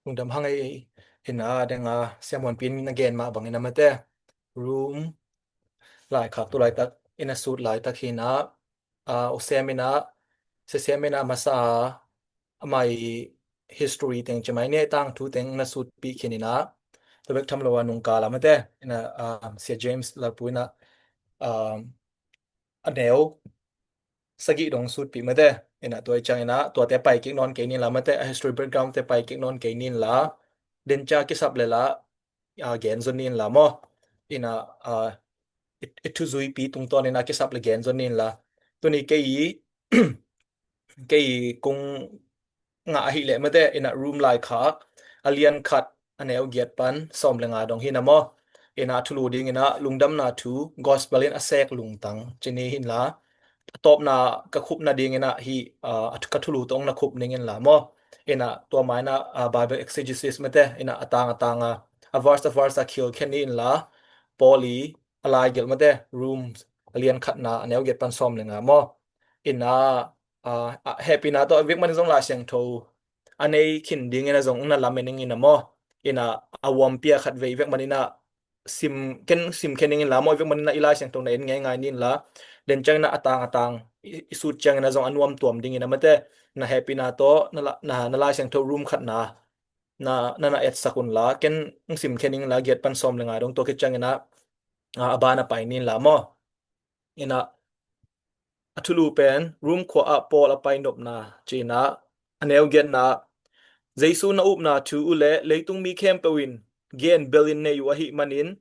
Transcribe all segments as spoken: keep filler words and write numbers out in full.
lungdam hang ei. Ina denga siamuanpi in a gen mah bangin a mate Rom laikhak tu laitak ina sut laitak hina, a, usem ina sesem ina masa a amai history teng cemai ne tangthu teng na sutpi khin ina, tua bek tham lo a nungkal a mate ina, a, Sia James Lalpu ina, a, a neu sagih dong sutpi mate ina, tua i ciang ina tuate pai kik nawn kei nin la mate, a history background te pai kik nawn kei nin la, den cia kisap le la, a, gen zon nin la maw. Ina, a, i, i thuzuipi tungtawn ina kisap le gen zon nin la. Tuni kei i, kei i kung ngah ahi leh mate ina Rom laikhak a lian khat a neu giat pan sawm le nga dong hina maw. Ina thulu ding ina lungdamna thu gospel in a sek lungtang cini hin la, a tawpna ka khupna ding ina hi, a, ka thulu tawng na khup ning in la maw. Ina tua ma ina, a, Bible exegesis mate ina a tang a tang a, a verse a verse a khil khen in la, Paul i a lai gelh mate Rom a lian khatna a neu giat pan sawm le nga maw. Ina, a, a hehpihna tawh vek man zong Lai Siangtho a nei khin ding ina zong na lamen ing ina maw. Ina a uampi a khat vei vek man ina sim ken sim khen ning in la maw, i vek man ina i Lai Siangtho na en ngeingai nin la, den ciang ina a tang a tang i, i sut ciang ina zong a nuam tuam ding ina mate, na hehpihna tawh na la, na, na Lai Siangtho Rom khatna na, na, na etsak un la, ken sim khen ning la giat pan sawm le nga dong tua khit ciang ina, a, a ban a pai nin la maw. Ina a thulu pen Rom khua ah Paul a pai nopna cina a neu giatna, Jesu na upna thu uh le leitung mi khempeuh in gen belin nei uh ahi manin,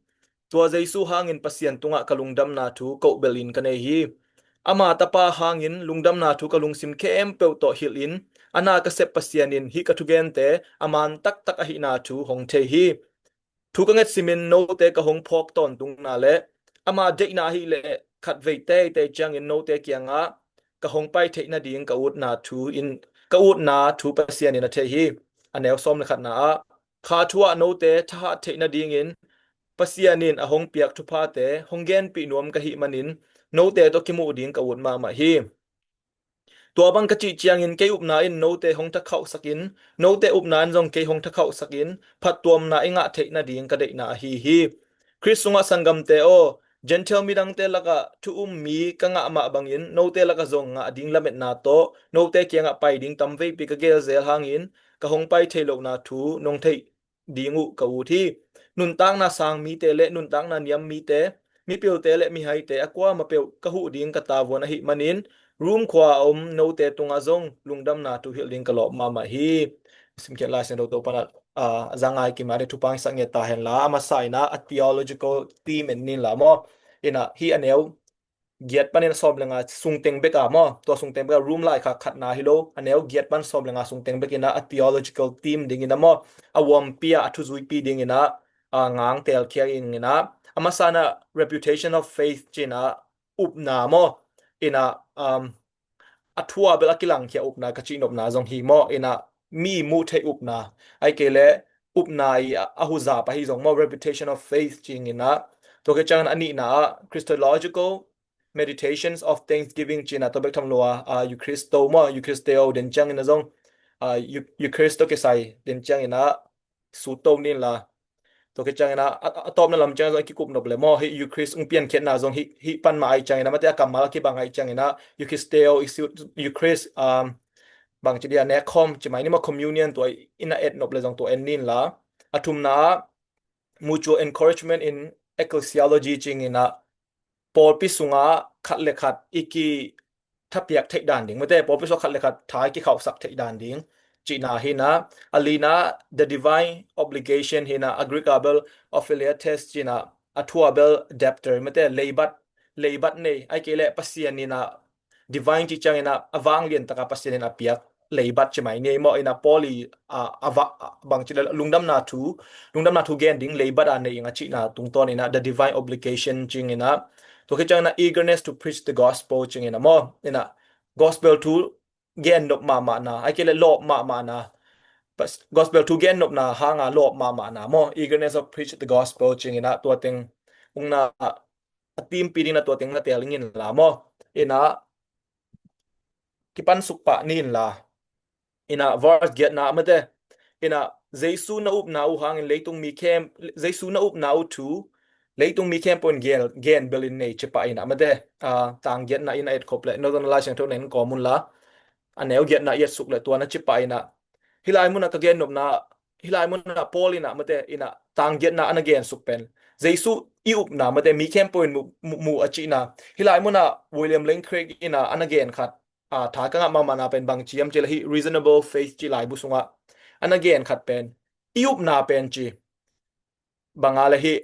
tua Jesu hangin Pasian tungah ka lungdamna thu koh belin ka nei hi. Ama tapa hangin lungdamna thu ka lungsim khempeuh tawh hilhin, a na ka sep Pasian in hih ka thugente a man taktak ahihna thu hong thei hi. Thu ka nget simin note ka hong phawk tawntungna le ama deihna ahih leh khatvei teitei ciangin note kiangah ka hong pai theih nading ka utna thu in, ka utna thu Pasian in a thei hi. A neu sawm le khatna ah, kha thu ah note thahat theih nadingin Pasian in a hong piak thuphate hong genpih nuam ka hih manin note tawh kimuh ding ka ut mahmah hi. Tua bang ka cih ciangin kei upna in note hong thakhauhsakin, note upna in zong kei hong thakhauhsakin, phattuamna i ngah theih nading ka deihna ahi hi. Khrist sungah sanggamte aw, Gentile midangte lakah thu um mi ka ngah mah bangin note lakah zong ngah ding lametna tawh note kiangah pai ding tamveipi ka gelzel hangin ka hong pai thei lohna thu nong theih ding uh ka ut hi. Nuntakna sang mite le nuntakna niam mite, mipilte le mihaite a kuamah peuh ka huh ding ka tavuan ahih manin Rom khua a om note tungah zong lungdamna thu hilh ding ka lawp mahmah hi. Simkhiat Lai Siangtho to panah, a, a za ngai kim a ding thupha hong sak ngiat ta hen la, a masa ina a theological theme en nin la maw. Ina hih a neu giat panin a sawm le nga sungteng bek a maw, tua sungteng bek a Rom laikhak khatna hi lo, a neu giat pan sawm le nga sungteng bek ina a theological theme ding ina maw, a uampi a, a thuzuipi ding ina, a, ngang telkhia ding ina, a masa ina reputation of faith cina upna maw, ina, um, a thu a bel a kilangkhia upna ka cihnopna zong hi maw, ina mi muh theih upna, ahih kei le upna i a, a huzap ahi zong maw, reputation of faith cing ina, tua khit ciangin a nihna ah Christological Meditations of Thanksgiving cina tua bek tham lo a, a, Eucharisto maw, Eucharisteo den ciang ina zong, a, Eu-, Eucharisto kisai den ciang ina sut to nin la. Tua khit ciang ina a, a, a tawpna lam ciang zong i kikup nop le maw, hih Eucharist ung piankhiatna zong hih, hih pan mah ahih ciang ina, mate a kammal a kibang ahih ciang ina Eucharisteo, Eucharist, um, bang ci dia, nek khawm ci mai ni maw, communion tua ina et nop le zong tua en nin la. A thumna ah mutual encouragement in ecclesiology cing ina pawlpi sungah khat le khat i kithapiak theih dan ding, mate pawlpi sungah khat le khat tha i kikhauhsak theih dan ding cihna hi ina, a lina the divine obligation hi ina, a Greek a bel opheiletes cina, a thu a bel debtor, mate leibat, leibat nei, ahih kei le Pasian ina divine cih ciang ina a vanglian taka Pasian in a piak leibat ci mai ni maw, ina Paul i, a, a va, a, bang ci le lungdamna thu, lungdamna thu gen ding leibat a nei ing a cihna tungtawn ina the divine obligation cing ina, tua khit ciang ina eagerness to preach the gospel cing ina maw, ina gospel thu gen nop mahmahna, ahih kei le lawp mahmahna, pas-, gospel thu gen nopna hanga lawp mahmahna maw, eagerness of preach the gospel cing ina tua teng ung na a theme pi ding na tua teng na tel ing in la maw. Ina kipan suk pah nin la. Ina verse giatna mate. Ina Jesu na upna uh hangin leitung mi khempeuh, Jesu na upna uh thu leitung mi khempeuh in gen, gen belin nei ci pah inah mate, a, tanggiatna in a etkhop le Northern Lai Siangtho na in kawm unla, a neu giatna i etsuk le tua na ci pah inah, hih lai munah ka gennopna, hih lai munah Paul inah mate, inah tanggiatna a na gensuk pen Jesu i upna mate mi khempeuh in mu, mu, mu a cihna. Hih lai munah William Lane Craig inah a na gen khat, a, tha ka ngah mahmahna pen bang ci hiam cih le hih Reasonable Faith cih laibu sungah a na gen khat pen i upna pen ci banga le hih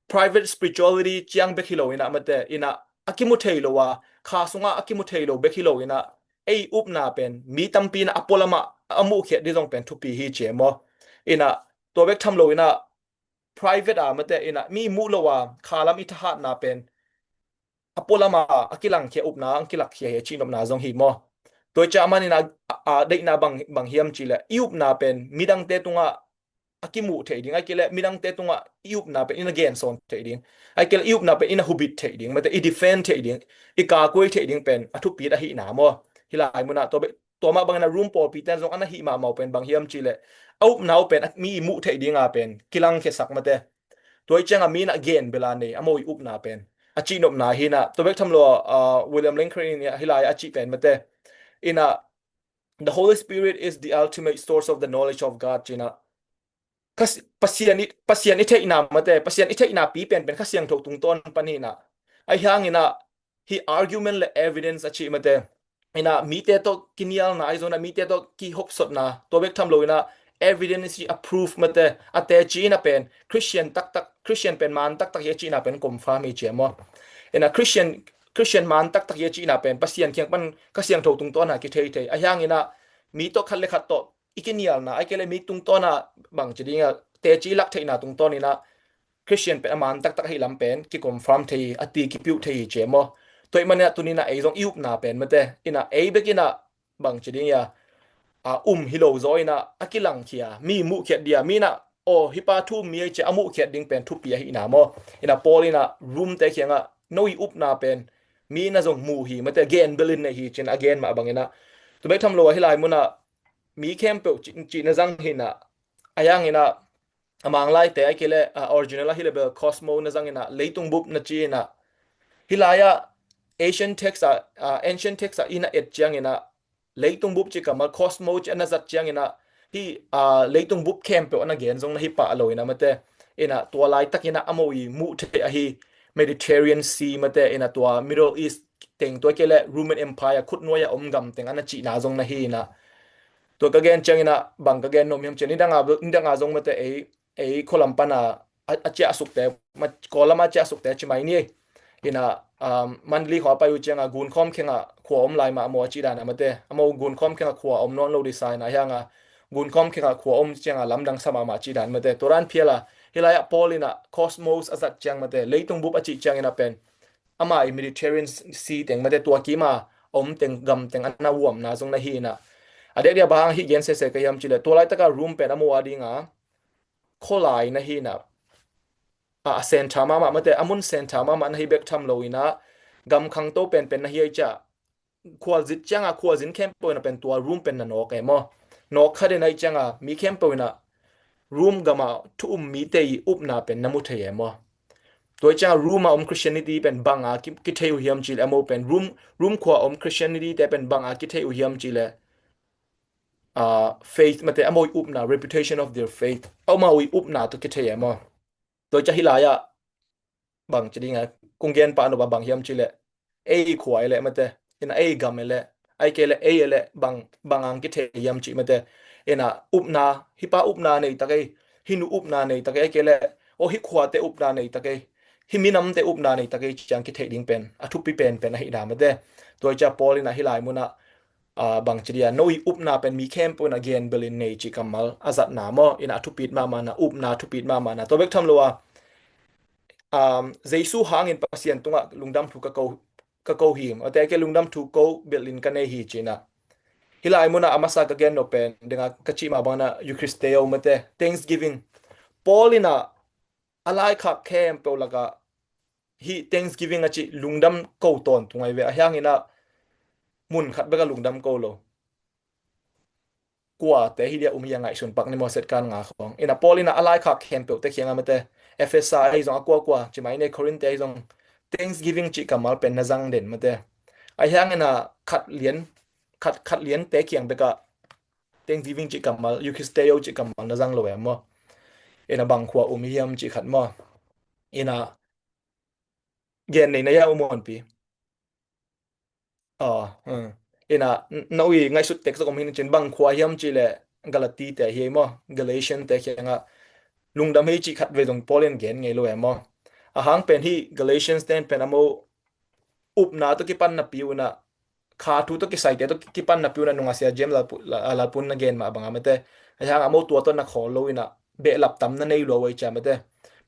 private spirituality ciang bek hi lo inah mate, inah a kimu thei lo a, kha sungah a kimu thei lo bek hi lo inah ei upna pen mi tampi inah a pualamah a muhkhiat ding zong pen thupi hi ci e maw. Inah tua bek tham lo inah private a mate inah mi muh lo a kha lam i thahatna pen a pualama a kilangkhia upna a kilakkhia hi a cihnopna zong hi maw. Tua i cah man inah a, a deihna bang, bang hiam cih le i upna pen midangte tungah a kimuh theih ding, ahih kei le midangte tungah i upna pen i na gensawn theih ding, ahih kei le i upna pen i na hubit theih ding mate, i defend theih ding, i kakuai theih ding pen a thupit ahihna maw. Hih lai munah tua bek, tua mah bangin a Rome pawlpi ten zong a na hih mahmah uh pen bang hiam cih le a upna uh pen mi i muh theih dinga pen kilangkhiasak mate. Tua i cianga mi inah gen bela nei a mo i upna pen a cihnopna hi inah. Tua bek tham lo a, a, William Lane Craig in hih lai a cih pen mate inah, "The Holy Spirit is the ultimate source of the knowledge of God," ci inah. Kha si-, Pasian i, Pasian i theihna mate, Pasian i theihna pi penpen Kha Siangtho tungtawn pan hi inah. Ahi hang inah hih argument le evidence a cih mate inah mite tawh kinialna ahi zongin ah mite tawh kihopsotna, tua bek tham lo inah evidence hi a proof mate a teci inah pen Christian taktak, Christian pen man taktak hi a cihna pen confirm hi ci e maw. Inah Christian, Christian man taktak hi a cihna pen Pasian kiang pan Kha Siangtho tungtawn a kithei thei. Ahi hang inah mi tawh khat le khat tawh i kinialna, ahih kei le mi tungtawn a bang ci ding a teci lak theihna tungtawn inah Christian pen a man taktak ahih lam pen kiconfirm thei hi, a ti kipiuh thei hi ci e maw. Tua ahih manin ah tuni inah ei zong i upna pen mate inah ei bek inah bang ci ding a, a, um hi lo zaw inah a kilangkhia, mi muhkhiat dia, mi inah aw hih pa thu um mi ahi ci a muhkhiat ding pen thupi ahihna maw. Inah Paul inah Rome te kiangah no i upna pen mi inah zong mu hi mate, gen belin nei hi ci inah a gen mah bang inah. Tua bek tham lo a hih lai munah mi khempeuh ci, cihna zang hi inah, ahi hang inah a Manglaite ahih kei le, a, original ahih le bel cosmo na zang inah leitung bup na ci inah. Hih lai-ah ancient text ah, a, ancient text ah i na et ciang inah leitung bup ci kammal cosmo ci a na zat ciang inah hih, a, leitung bup khempeuh a na gen zong na hi pah lo inah mate. Inah tua laitak inah a mo i muh theih ahi Mediterranean Sea mate inah tua Middle East teng, tua ahih kei le Roman Empire khutnuai a om gam teng a na cihna zong na hi inah. Tua ka gen ciang inah bang ka gen nuam hiam cih le nidang a, nidang a zong mate ei, ei khua lam pan a, a, a ciahsukte, ma, Kawl lam a ciahsukte ci mai ni. Inah, um, Mandalay khua a pai uh cianga Gunkhawm khengah khua om lai mah maw a cih dan a mate. A mo Gunkhawm khengah khua om nawn lo disa inah ahi hanga Gunkhawm khengah khua om cianga lamdang sa mahmah cih dan mate. Tua dan phial a hih lai-ah Paul inah cosmos a zat ciang mate, leitung bup a cih ciang inah pen ama i Mediterranean Sea teng mate, tua kima om teng gam teng a na uamna zong na hi inah. A diakdiak bang hang hih gen sese ka hiam cih le tua laitaka Rome pen a mo a dinga khualai na hi inah, a, a centre mahmah mate, a mun centre mahmah na hi bek tham lo inah gam khangto penpen na hi ahi ciah khualzin cianga khualzin khempeuh inah pen tua Rome pen na nawk e maw. Nawk kha den ahi cianga mi khempeuh inah Rome gama thu um mite i upna pen na mu thei e maw. Tua ahi cianga Rome a om Christianity pen banga ki, kithei uh hiam cih le a mo pen Rome, Rome khua a om Christianity te pen banga kithei uh hiam cih le, a, faith mate a mo i upna, reputation of their faith, a mo i upna tawh kithei e maw. Tua ahi ciah hih lai-ah bang ci ding a kong gen pah nop a bang hiam cih le ei khua e le mate, inah ei gam e le, ahih kei le ei e le bang, bang hang kithei hiam cih mate. Inah upna, hih pa upna nei tak ei, hih nu upna nei tak ei, ahih kei le aw hih khuate upna nei tak ei, hih minamte upna nei tak ei ciang kithei ding pen a thupi penpen ahihna mate. Tua ahi ciah Paul inah hih lai munah, a, bang ci dia, no i upna pen mi khempeuh inah gen belin nei cih kammal a zatna maw, inah a thupit mahmahna, upna a thupit mahmahna. Tua bek tham lo a, um, Jesu hangin Pasian tungah lungdam thu ka ko, ka ko hi, ate ke lungdam thu ko belin ka nei hi ci inah. Hih lai munah a masa ka gen nop pen dinga ka cih mah bangin ah Eucharisteo mate, thanksgiving. Paul inah a laikhak khempeuh lakah hih thanksgiving a cih lungdam ko tawntung ahi ve. Ahi hang inah mun khat bek a lungdam ko lo. kuate hi dia um hi a ngaihsun pak ni maw, set kan nga khawng. Ina Paul ina a laikhak khempeuhte khiang a mate, Efesa ahi zong a kuakua ci mai ni, Korinth ahi zong, thanksgiving cih kammal pen na zang den mate. Ahi hang ina khat lian, khat, khat liante khiang bekah thanksgiving cih kammal, eucharisteo cih kammal na zang lo em maw? Ina bang khua um hiam cih khat maw? Ina gen nei na ya um honpi. Aw, hmm. Ina, n-, na ui ngaihsut tek zong om hi na cin, bang khua hiam cih leh Galati te hi maw, Galatian te khiang a lungdam hi cih khat vei zong Paul in gen ngei lo em maw? A hang pen hi Galatians ten pen a mo upna tawh kipan napi uh ina, kha thu tawh kisaite tawh kipan napi uh ina, nunga sia James Lalpu-, La-, Lalpun na gen mah bang a mate. Ahi hang a mo tua tawh na khawl lo ina, behlap tam na nei lua uh ahi cia mate.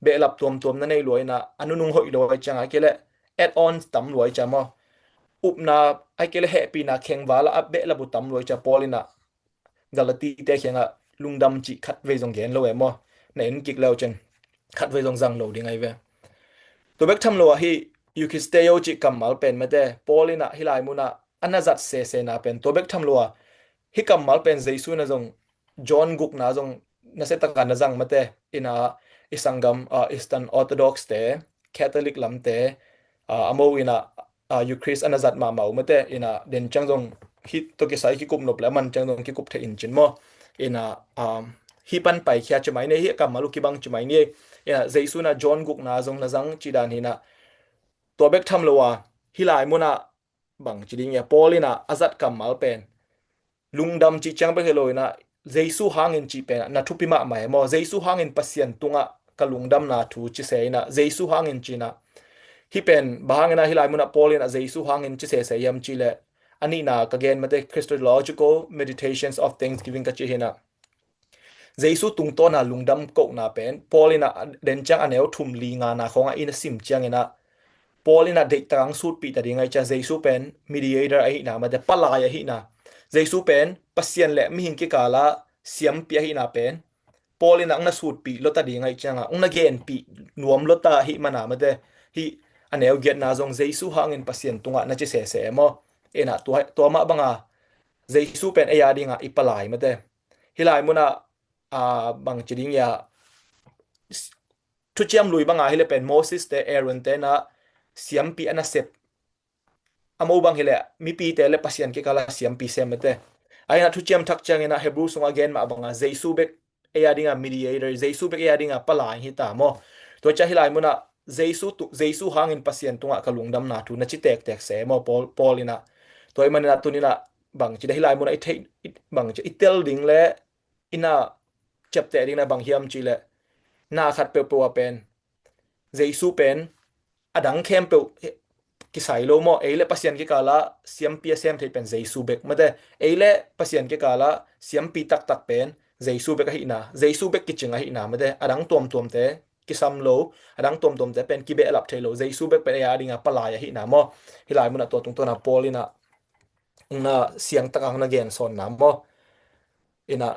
Behlap tuamtuam na nei lua ina, a nunung hoih lua uh ahi cia, a kei leh add-ons tam lua uh ahi cia maw? Upna, a kei leh hehpihna khengval a behlap uh tam lua uh ahi cia Paul ina Galati te khiang a lungdam cih khat vei zong gen lo em maw? Na en kik leu cin khat vei zong zang lo ding ahi ve. Tua bek tham lo a hi eucharisteo cih kammal pen mate, Paul ina hi lai mun a a na zat sesena pen tua bek tham lo a, hi kammal pen Jesu na zong, John gukna zong nasia taka na zang mate, ina i sanggam, ah, Eastern Orthodox te, Catholic lamte, ah, a mo ina, ah, Eucharist a na zat mahmah uh mate, ina den ciang zong hi tawh kisai kikup nop leh a man ciang zong kikup thei in cin maw? Ina, um, hi pan paikhia ci mai ni, hi kammal uh kibang ci mai ni. Ina Jesu na John gukna zong na zang cih dan hi ina, tua bek tham lo a, hi lai mun a bang ci ding ia, Paul ina a zat kammal pen lungdam cih ciang bek hi lo ina, Jesu hangin cih pen na thupi mahmah hi maw? Jesu hangin Pasian tungah ka lungdamna thu ci se ina, Jesu hangin cih ina. Hi pen bang hang ina hi lai mun a Paul ina Jesu hangin ci sese hiam cih leh, a nihna ka gen mate, Christological Meditations of Thanksgiving ka cih hi ina, Jesu tungtawna lungdam kohna pen Paul ina den ciang a neu thum li ngana khawng a ina sim ciang ina, Paul ina deihtak ang sutpih ta ding ahi cia, Jesu pen mediator ahihna mate, palai ahihna. Jesu pen Pasian le mihing kikala siampi ahihna pen Paul ina ang na sutpih lua ta ding ahi cianga, ang na genpih nuam lua ta ahih mana mate, hi a neu giatna zong Jesu hangin Pasian tungah na ci sese maw? Ina tua, tua mah banga Jesu pen ei a dinga i palai mate. Hi lai muna, a, bang ci ding ia, thuciam lui banga hi le pen Moses te, Aaron te na siampi a na sep. A mo bang hi le mipi te le Pasian kikala siampi sem mate. Aina thuciam thak ciangina Hebrew sunga gen mah banga Jesu bek ei a dinga mediator, Jesu bek ei a dinga palai hi ta maw? Tua cia hi lai muna Jesu tu, Jesu hangin Pasian tunga ka lungdamna thu na ci tektek se maw, Paul, Paul ina. Tua i manina tunina bang ci da hi lai muna i thei, i, bang ci i tel ding le ina ciapteh ding na bang hiam ci le na khat peuhpeuh a pen Jesu pen a dang khempeuh kisai lo maw? Ei le Pasian kikala siampi a sem thei pen Jesu bek mate. Ei le Pasian kikala siampi taktak pen Jesu bek ahihna, Jesu bek kicing ahihna mate. A dang tuamtuamte kisam lo, a dang tuamtuamte pen kibehlap thei lo, Jesu bek pen ei a dinga palai ahihna maw? Hi lai muna tua tungtawna Paul ina na siangtaka na gen sawnna maw? Ina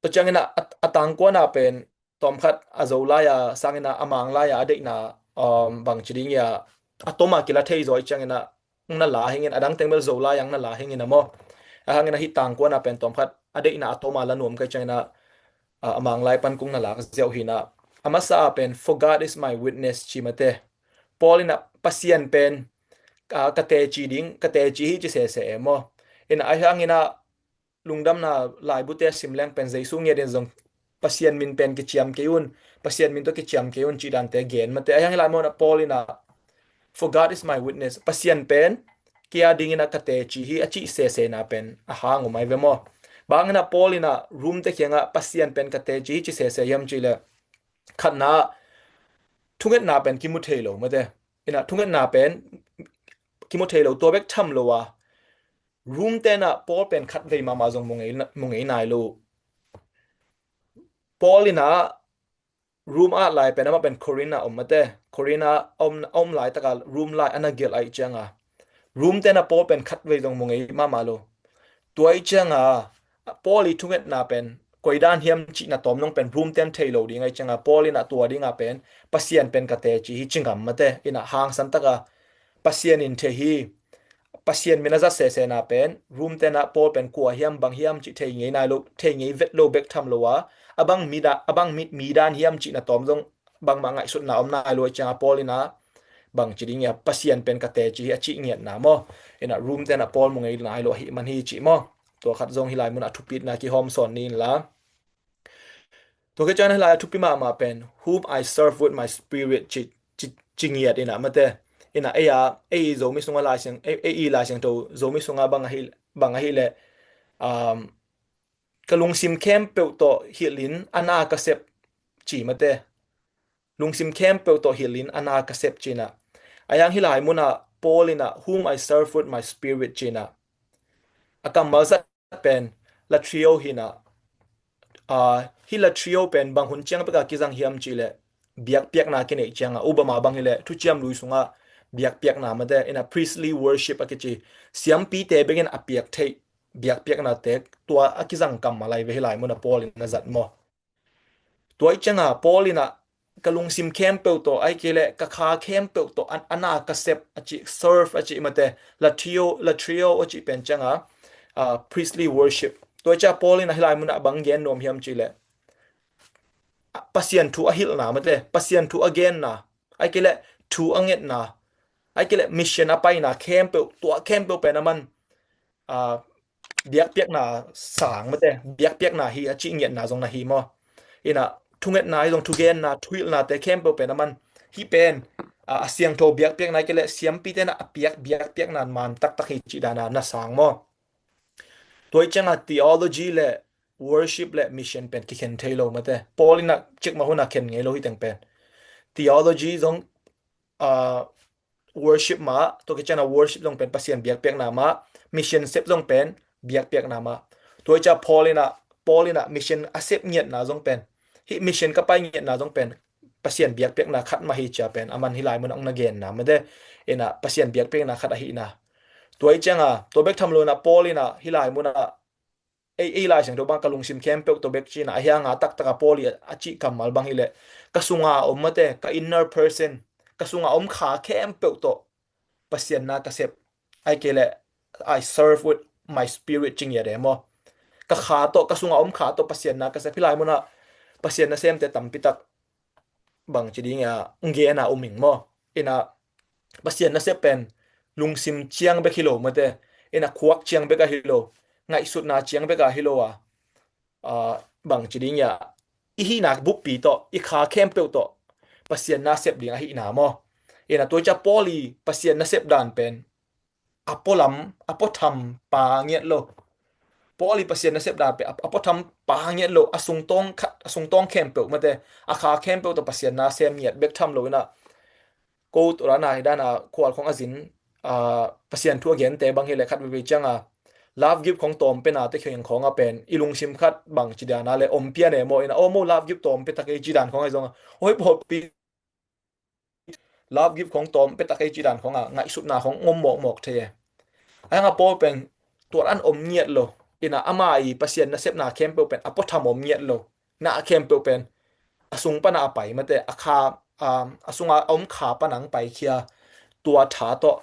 tua ciangina a, a tangkuana pen tawmkhat a zo laia sangina a mang laia a deihna, um, bang ci ding ia, a toma kila thei zaw i ciangina ang na la hingin, a dang teng bel zo laia ang na la hingina maw? A hangina hi tangkuana pen tawmkhat a deihna a toma la nuam kai ciangina, a, a mang lai pan kung na lak ziau hina. A masa a pen, "For God is my witness," ci mate. Paul ina Pasian pen, a, ka teci ding, ka teci hi ci sese e maw? Ina a hangina lungdamna laibute a sim leng pen Jesu ngiat in zong Pasian min pen kiciam kei un, Pasian min tawh kiciam kei un cih dante gen mate. A hiang hi lai mawna Paul ina, "For God is my witness," Pasian pen kei a dingina ka teci hi a cih sesena pen a hang um ai ve maw? Bangina Paul ina Rom te kianga Pasian pen ka teci hi ci sese hiam cih le khatna thungetna pen kimu thei lo mate. Ina thungetna pen kimu thei lo, tua bek tham lo a Rom tena Paul pen khat vei mahmah zong mu ngei, mu ngei nai lo. Paul ina Rom a lai pen ama pen Corinth a om mate. Corinth a om, a om lai taka Rom lai ana gelh ai cianga Rom tena Paul pen khat vei zong mu ngei mahmah lo. Tua i cianga Paul i thungetna pen koi dan hiam cihna tawm nong pen Rom ten thei lo ding ai cianga Paul ina tua dinga pen Pasian pen ka teci hi ci ngam mate. Ina hangsan taka Pasian in thei hi, Pasian min a zat sesena pen Rome tenah Paul pen kua hiam bang hiam cih thei ngei nai lo, thei ngei vet lo bek tham lo a, a bang mi da, a bang mi, mi dan hiam cih na tawm zong bangmah ngaihsutna om nai lo a cianga Paul ina bang ci ding ia Pasian pen ka teci hi a cih ngiatna maw? Ina Rome tenah Paul mu ngei nai lo ahi man hi cih maw? Tua khat zong hi lai munah thupitna kihawm sawn ni inla. Tua kei ciangin a hi lai a thupi mahmah pen whom I serve with my spirit ci, ci, ci ngiat ina mate. Ina ei a, ei Zomi sunga lai siang, ei, ei i lai siang tho Zomi sunga bang ahi, bang ahi le, um, ka lungsim khempeuh tawh hilhin a na ka sep ci mate. Lungsim khempeuh tawh hilhin a na ka sep cina. A hiang hi lai munah Paul ina whom I serve with my spirit cina. A kammal zat pen latrio hina. Uh, hi latrio pen bang hun ciang beka kizang hiam cih le biakpiakna kineih cianga ubama bang hi le thuciam lui sunga biakpiakna mate ina priestly worship a kici siampite bekin a piak theih biakpiakna tek tua a kizang kammal ai ve hi lai munah Paul ina zat maw? Tua i cianga Paul ina ka lungsim khempeuh tawh ai kei le ka kha khempeuh tawh a na ka sep a cih serve a cih mate latrio, latrio a cih pen cianga uh, priestly worship. Tua i cianga Paul ina hi lai munah bang gen nuam hiam cih le Pasian thu a hilhna mate Pasian thu a genna ai kei le thu a ngetna ai kei le mission a paina khempeuh tua khempeuh pen a man uh, biakpiakna sang mate biakpiakna hi a cih ngiatna zong na hi maw? Ina thungetna hi zong thugenna thuhilhnate khempeuh pen a man hi pen uh, a siangtho biakpiakna ai kei le siampite na a piak biakpiakna man taktak hi cih dana na sang maw? Tua i cianga theology le worship le mission pen kikhen thei lo mate. Paul ina cikmah huna khen ngei lo hi teng pen theology zong uh, worship ma tua kei cianga worship zong pen Pasian biakpiakna ma mission sep zong pen biakpiakna ma. Tua i cianga Paul ina, Paul ina mission a sep ngiatna zong pen hi mission ka pai ngiatna zong pen Pasian biakpiakna khat mah hi cia pen a man hi lai munah ong na genna mate ina Pasian biakpiakna khat ahina. Tua i cianga tua bek tham lo ina Paul ina hi lai munah ei, ei lai siangtho bang ka lungsim khempeuh tawh bek cina a hianga taktaka Paul i a cih kammal bang hi le ka sunga om mate ka inner person ka sunga om kha khempeuh tawh Pasian na ka sep ai kei le I serve with my spirit ci ngiat e maw? Ka kha tawh ka sunga om kha tawh Pasian na ka sep hi lai munah Pasian nasemte tampitak bang ci ding a nge na um ing maw? Ina Pasian nasep pen lungsim ciang bek hi lo mate ina khuak ciang bek a hi lo ngaihsutna ciang bek a hi lo a uh, bang ci ding a i hihna buppi tawh i kha khempeuh tawh Pasian nasep ding ahihna maw? Ina tua i cianga Paul i Pasian nasep dan pen a pualam a puatham pa ngiat lo. Paul i Pasian nasep dan pen a puatham pa ngiat lo a sungtawng khat a sungtawng khempeuh mate a kha khempeuh tawh Pasian nasem ngiat bek tham lo ina ko tua dana hi dana khual khong a zin uh, Pasian thu a gente bang hi le khat veve cianga love gift khong tawm pena te kheng khong a pen i lungsim khat bang ci dana le om pian e maw ina o mo love gift tawm pe tak ei ci dan khong a zonga hoi pawlpi love gift khong tawm pe tak ei ci dan khonga ngaihsutna khong ngom mawkmawk thei e. A hianga Paul pen tuat an om ngiat lo ina ama i Pasian nasepna khempeuh pen a puatham om ngiat lo na a khempeuh pen a sung pana a pai mate a kha um, a sunga a om kha pana ang pai khia tua tha tawh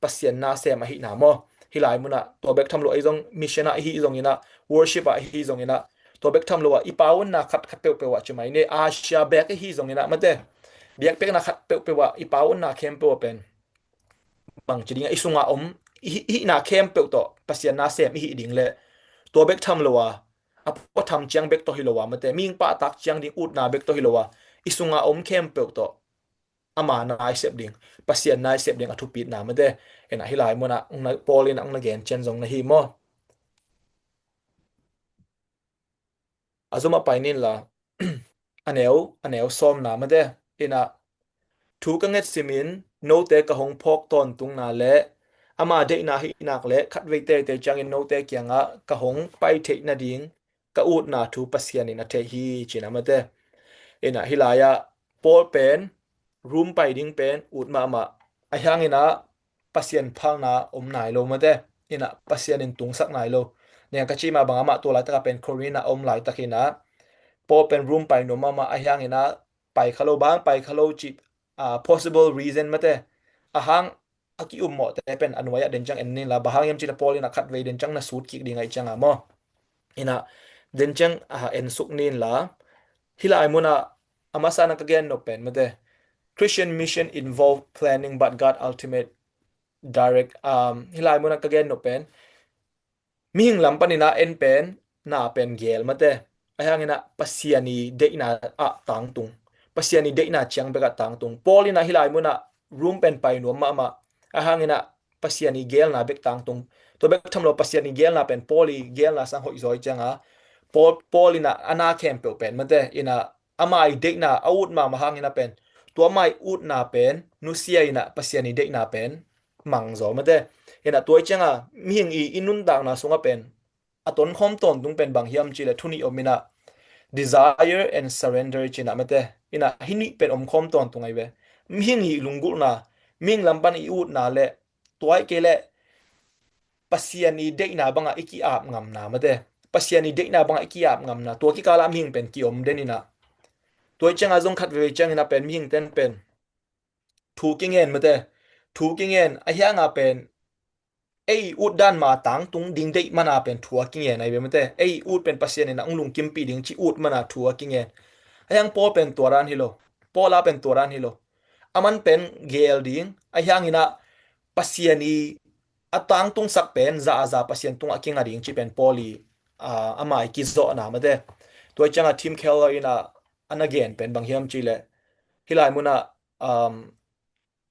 Pasian nasem ahihna maw? Hi lai munah tua bek tham lo ei zong mission ah ihi zong ina worship ah ihi zong ina tua bek tham lo ah i paunna khat khat peuhpeuh ah cimai ne Asia bek ihi zong ina mate biakpiakna khat peuhpeuh ah i paunna khempeuh ah pen bang ci ding ah i sunga om ihihna khempeuh tawh Pasian nasem ihi ding le tua bek tham lo ah a puatham ciang bek tawh hi lo ah mate mingpah tak ciang ding utna bek tawh hi lo ah i sunga om khempeuh tawh ama na i sep ding Pasian na i sep ding a thupitna mate ina hi lai munah Paul ina ong na gen cian zong na hi maw? A zumah pai nin la a neu a neu sawmna mate ina thu ka nget simin note ka hong phawk tawntungna le ama deihna hihnak le khatvei teitei ciangin note kiangah ka hong pai theih nading ka utna thu Pasian in a theih hi cina mate ina hi lai ah Paul pen Rome pai ding pen ut mahmah a hiangin ah Pasian phalna om nai lo mate ina Pasian in tungsak nai lo. Nia ka cima bang amah tua laitaka pen Corinth a om laitakin ah Paul pen Rome pai nuam mahmah a hiangin ah pai kha lo bang pai kha lo cih uh, possible reason mate a hang a ki-ummawhte pen a nuai-ah den ciang en nin la, bang hang hiam cih leh Paul in ah khatvei den ciang na sut kik ding ahih ciangin maw. In ah den ciang, ah, en suk nin la, hih lai mun ah a masa-in ah ka gen nop pen mate, Christian mission involve planning, but God ultimate direct, um, hih lai mun ah ka gen nop pen mihing lam panin ah en pen, na pen geel mate. Ahih hangin ah Pasian ii deihna ah tangtung, Pasian ii deihna ciang bek ah tangtung. Paul in ah hih lai mun ah Rome pen pai nuam mahmah. Ahih hangin ah Pasian ii geelna bek tangtung. Tua bek tham lo, Pasian ii geelna pen Paul ii geelna sang hoih zaw ahih ciangin, Paul, Paul in ah a na khempeuh pen mate, in ah ama ii deihna a ut mahmah hangin ah pen, tua ama ii utna pen nusia in ah Pasian ii deihna pen mang zaw mate. In ah tua ahih ciangin mihing ii i nuntakna sungah pen a tonkhawm tawntung pen bang hiam cih leh thu nih om in ah, desire and surrender ci-in ah mate. In ah hih nih pen omkhawm tawntung ahi ve. Mihing ii lunggulhna, mihing lam pan i utna le, tua ahih kei leh Pasian ii deihna bangah i ki-ap ngamna mate. Pasian ii deihna bangah i ki-ap ngamna, tua kikal ah mihing pen ki-om den in ah. Tua ahih ciangin zong khatvei ciangin ah pen mihingte'n pen thu kingen mate. Thu kingen, ahih hangin pen ei ut dan mah tangtung ding deih manin pen thu a kingen ahi ve mate. Ei ut pen Pasian in ah hong lungkimpih ding cih ut manin thu a kingen. Ahih hang Paul pen tua dan hi lo. Paul a pen tua dan hi lo. Aman pen geel ding, ahih hangin ah Pasian ii a tangtungsak pen za a za Pasian tungah kinga ding cih pen Paul ii, ah, ama ii kizawhna mate. Tua ahih ciangin Tim Keller in ah a na gen pen bang hiam cih leh, hih lai mun ah, um,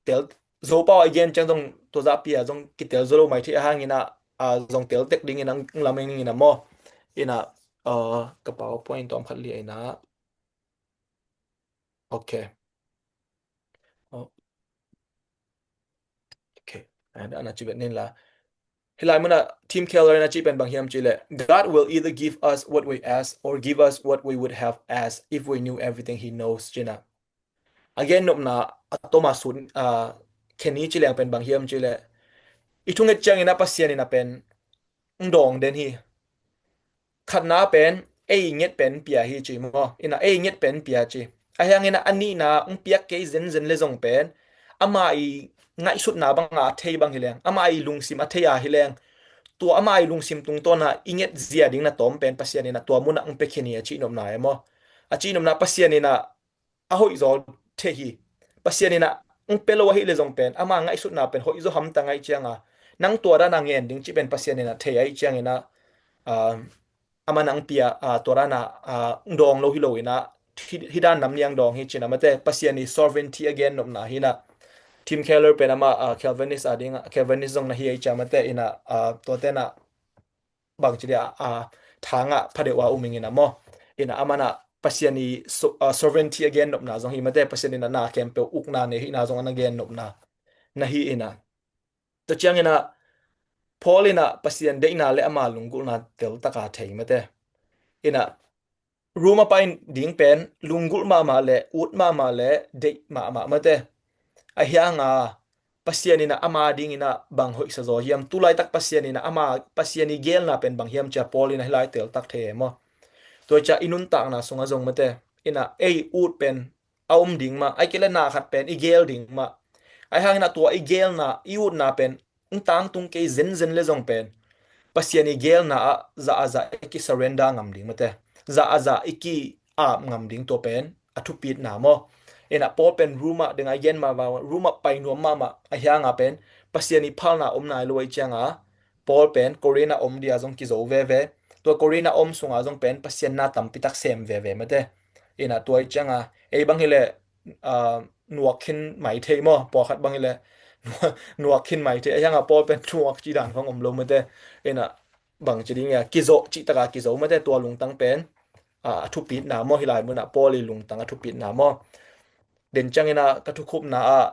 tel, Zopau a i gen ciang zong tua zahpi ah zong kitel zaw lo mai thei ahih hangin ah, ah, zong tel tek dingin hong lamen ning in ah maw. In ah, ah, ka PowerPoint tawm khat liah in ah. Ok. Oh. Ok. And ana ci bet nin la. Hih lai mun ah Tim Keller in a cih pen bang hiam cih leh, God will either give us what we ask or give us what we would have asked if we knew everything he knows, ci-in ah. A gen nopna a tawm a sut, ah, khen ni ci leng pen bang hiam cih leh, i thunget ciangin ah Pasian in ah pen hong dawng den hi. Khatna pen ei nget pen pia hi ci maw. In ah ei nget pen pia ci. Ahih hangin ah a nihna hong piak kei zenzen le zong pen ama ii ngaihsutna bangah a thei bang hi leng, ama ii lungsim a thei a hi leng, tua ama ii lungsim tungtawn ah i nget zia ding na tawm pen Pasian in ah tua mun ah hong pia khin hi a cih nopna e maw. A cih nopna Pasian in ah a hoih zaw thei hi. Pasian in ah hong pia lo ahih le zong pen ama ngaihsutna pen hoih zaw hamtang ahih ciangin, nang tua dan a ngen ding cih pen Pasian in ah thei ahih ciangin ah, ah, aman hong pia, ah, tua dan a, ah, hong dawng lo hi lo in ah, hih, hih dan nam ni-in hong dawng hi ci-in ah mate. Pasian ii sovereignty a gen nopna hi in ah. Tim Keller pen amah, ah, Calvinist a ding ah, Calvinist zong na hi ahih ciang mate, in ah, ah, tuate in ah bangci dia, ah, thangah phadeuh a um ing in ah maw. In ah aman ah Pasian ii so-, ah, sovereignty a gen nopna zong hi mate, Pasian in ah na khempeuh ukna nei hihna zong a na gen nopna na hi in ah. Tua ciangin ah Paul in ah Pasian deihna le ama lunggulhna teltak a thei mate. In ah Rome a pai ding pen lunggulh mahmah le, ut mahmah le, deih mahmah mate. Ahih hangin Pasian in ah ama dingin ah bang hoihsa zaw hiam? Tulaitak Pasian in ah ama, Pasian ii geelna pen bang hiam ci-a Paul in ah hih lai teltak thei e maw. Tua ciang i nuntakna sungah zong mate, in ah ei ut pen a om ding mah, ahih kei leh na khat pen i geel ding mah. Ahih hangin ah tua i geelna, i utna pen hong tangtung kei zenzen le zong pen Pasian ii geelna ah za a za i ki-surrender ngam ding mate. Za a za i ki-ap ngam ding, tua pen a thupitna maw. In ah Paul pen Rome ah, deng a i gen mah bang, Rome ah pai nuam mahmah ahih hangin pen Pasian ii phalna om nai lo ahih ciangin Paul pen Corinth ah om dia zong kizo veve. Tua Corinth ah om sungah zong pen Pasian na tampi tak sem veve mate. In ah tua ahih ciangin ei bang hi leh, ah, nuak khin mai thei maw, pawlkhat bang hi leh nuak khin mai thei. Ahih hangin Paul pen nuak cih dan khong om lo mate. In ah bangci ding ia, kizawh cihtak a kizo mate, tua lungtang pen, ah, a thupitna maw, hih lai mun ah Paul ii lungtang a thupitna maw. Den ciangin ah ka thukhupna ah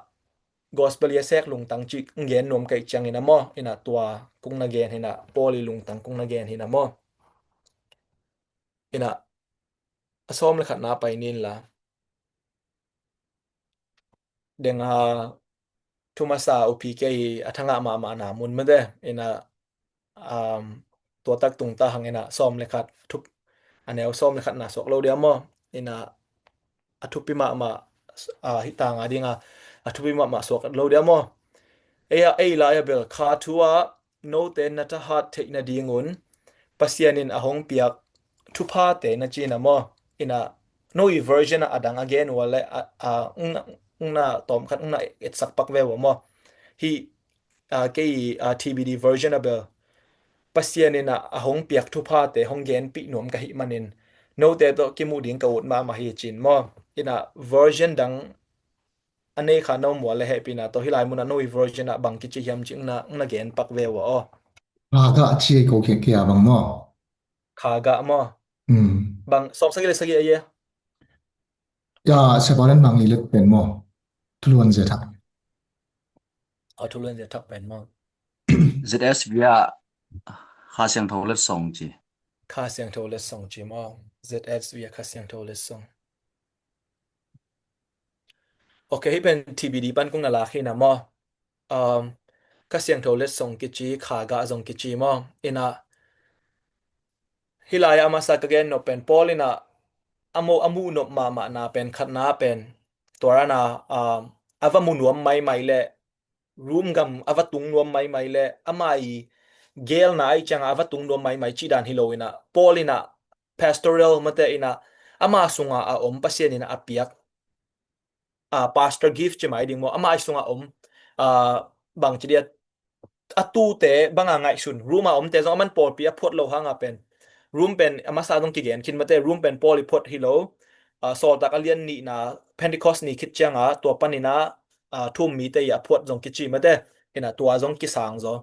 gospel ii a sek lungtang cih hong gen nuam ka hih ciangin ah maw, in ah tua kong na gen hi in ah, Paul ii lungtang kong na gen hi in ah maw. In ah a sawm le khatna pai ni in la. Deng a thu masa U P K ii a thangah mahmahna mun mate, in ah, um, tua tak tungta hang in ah sawm le khat, thup-, a neu sawm le khatna suak lo dia maw. In ah a thupi mahmah, ah, hih tang a ding a, a thupi mahmah suak lo dia maw. Ei a, ei lai a bel kha thu ah note na thahat theih nadingun Pasian in a hong piak thuphate na cina maw? Ina no i version ah a dang a gen uh a le a, a, ung na, ung na tawm khat ung na etsak pak ve uh a maw? Hi a, kei a, T B D version a bel Pasian in a, a hong piak thuphate hong genpih nuam ka hih manin note tawh kimuh ding ka ut mahmah hi cin maw? Ina version dang a nei kha no mual le hehpihna tawh hi lai munah no i version ah bang kici hiam ci ung na, ung na gen pak ve uh a aw. Kha gah ci ei ko kia bang maw? Kha gah maw? Hmm. Bang sawm sagih le sagih a ye? Ya, Sebalan bang i let pen maw? Thuluan zia thak. Aw, thuluan zia thak pen maw? Z S V ah Kha Siangtho letsong ci. Kha Siangtho letsong ci maw? Z S V ah Kha Siangtho letsong. Ok, hih pen T B D pan kung na lak hi na maw? Um, Kha Siangtho letsong kici, kha gah zong kici maw? Ina hi lai a masa ka gen nop pen Paul ina a mu, a muh nop mahmahna pen khatna pen tua rana, um, a va mu nuam maimai le Rom gam a va tung nuam maimai le ama i gelna ai cianga a va tung nuam maimai ci dan hi lo ina Paul ina pastoral mate ina ama sunga a om Pasian ina a piak a, pastor gift ci mai ding maw, ama i sunga om a, bang ci dia a tute banga ngaihsun Rom a omte zong aman pawlpi a phuat lo hanga pen Rom pen a masa zong kigen khin mate Rom pen Paul i phuat hi lo. A, Sawltak a lian nihna Pentecost ni khit cianga tua panina a, thum mite i a phuat zong kici mate ina tua zong kisang zaw.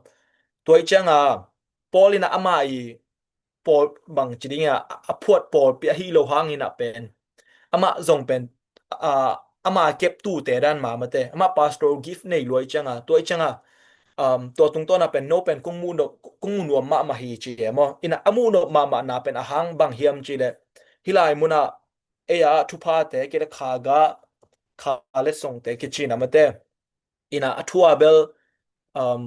Tua i cianga Paul ina ama i pawl bang ci ding a, a phuat pawlpi ahi lo hangin a pen amah zong pen a, ama keptute dan ma mate amah pastoral gift nei luai cianga tua i cianga, um, tua tungtawna pen no pen kung mu nop, kung mu nuam mahmah hi ci e maw? Ina a mu nop mahmahna pen a hang bang hiam ci le hi lai muna ei a thuphate kei le kha gah kha letsongte kicina mate ina a thua bel, um,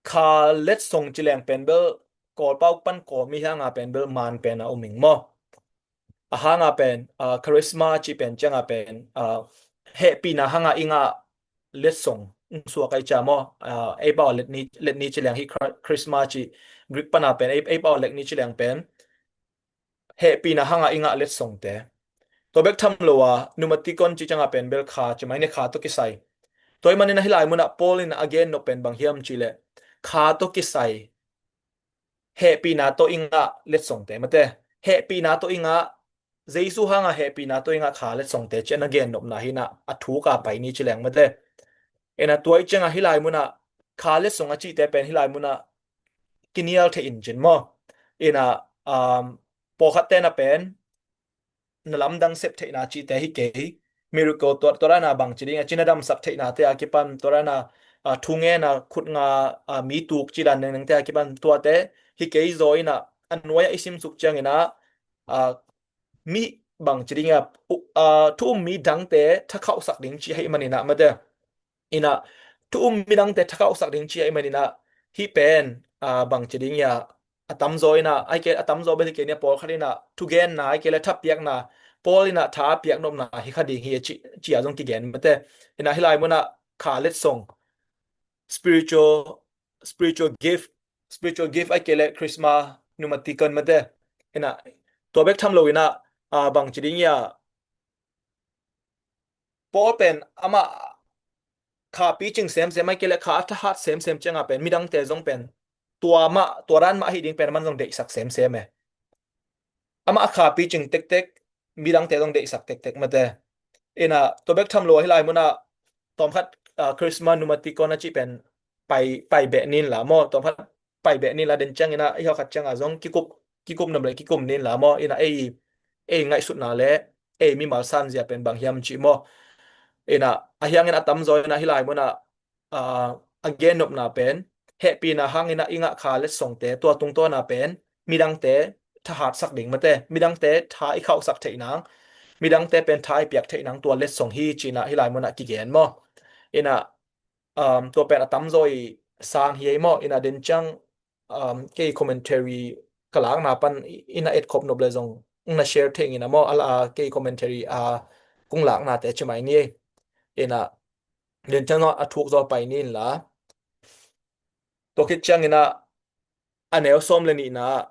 kha letsong ci leng pen bel Kawlpau pan Kawlmi hanga pen bel man pen a um ing maw? A hanga pen, a, charisma ci pen cianga pen, a, hehpihna hanga i ngah letsong suak ai cia maw? A, ei pau let ni, let ni ci leng hi Chri-, charisma ci Greek pana pen ei, ei pau let ni ci leng pen hehpihna hanga i ngah letsongte. Tua bek tham lo a pneumatikon ci cianga pen bel kha ci mai ne kha tawh kisai. Tua i manin a hi lai munah Paul in a gen nop pen bang hiam ci le kha tawh kisai hehpihna tawh i ngah letsongte mate. Hehpihna tawh i ngah Jesu hanga hehpihna tawh i ngah kha letsongte ci a na gen nopna hi na a thuk a pai ni ci leng mate. Ina tua i cianga hi lai munah kha letsong a cihte pen hi lai munah kinial thei in cin maw? Ina, um, pawlkhatte na pen na lamdang sep theihna cihte hi kei. Miracle tua, tua dana bang ci ding a cina damsak theihnate a kipan tua dana, a, thungena khutnga, a, mi tuk ci dan nengnengte a kipan tuate hi kei zaw ina a nuai a i simsuk ciangina, a, mi bang ci ding a, u-, a, thu um mi dangte thakhauhsak ding ci hei maninah mate. Ina thu um midangte thakhauhsak ding ci a i maninah hih pen, a, bang ci ding ia a tamzaw ina ai ke a tamzaw bel hi ke nia pawlkhat ina thugenna ai ke le thapiakna Paul ina tha a piak nopna hi kha ding hi a ci, ci a zong kigen mate. Ina hi lai munah kha letsong spiritual, spiritual gift, spiritual gift ai ke le charisma pneumatikon mate. Ina tua bek tham lo ina, a, bang ci ding ia Paul pen amah kha picing semsem ai ke le kha a thahat semsem cianga pen midangte zong pen tua mah, tua dan mah ahi ding pen aman zong deihsak semsem e. Amah a kha picing tektek midangte zong deihsak tektek mate. Ina tua bek tham lo a hi lai munah tawmkhat, a, charisma pneumatikon a cih pen pai, pai beh nin la maw? Tawmkhat pai beh nin la den ciangina i hawkhat cianga zong kikup, kikup nam le kikum nin la maw? Ina ei, ei ngaihsutna le ei mimal sanzia pen bang hiam cih maw? Ina a hiangin a tamzaw ina hi lai munah, a, a gen nopna pen hehpihna hangina i ngah kha letsongte tua tungtawna pen midangte thahatsak ding mate, midangte tha i khauhsak theih nang, midangte pen tha i piak theih nang tua letsong hi cina hi lai munah kigen maw? Ina, um, tua pen a tamzaw i sang hi ei maw? Ina den ciang, um, kei commentary ka lakna pan ina etkhop nop le zong na share thei ngina maw? Ala a kei commentary a kung laknate ci mai ni ei. Ina Lian ciang a thuk zaw pai ni in la. Tua khit ciangin ah a neu sawm le nihna ah,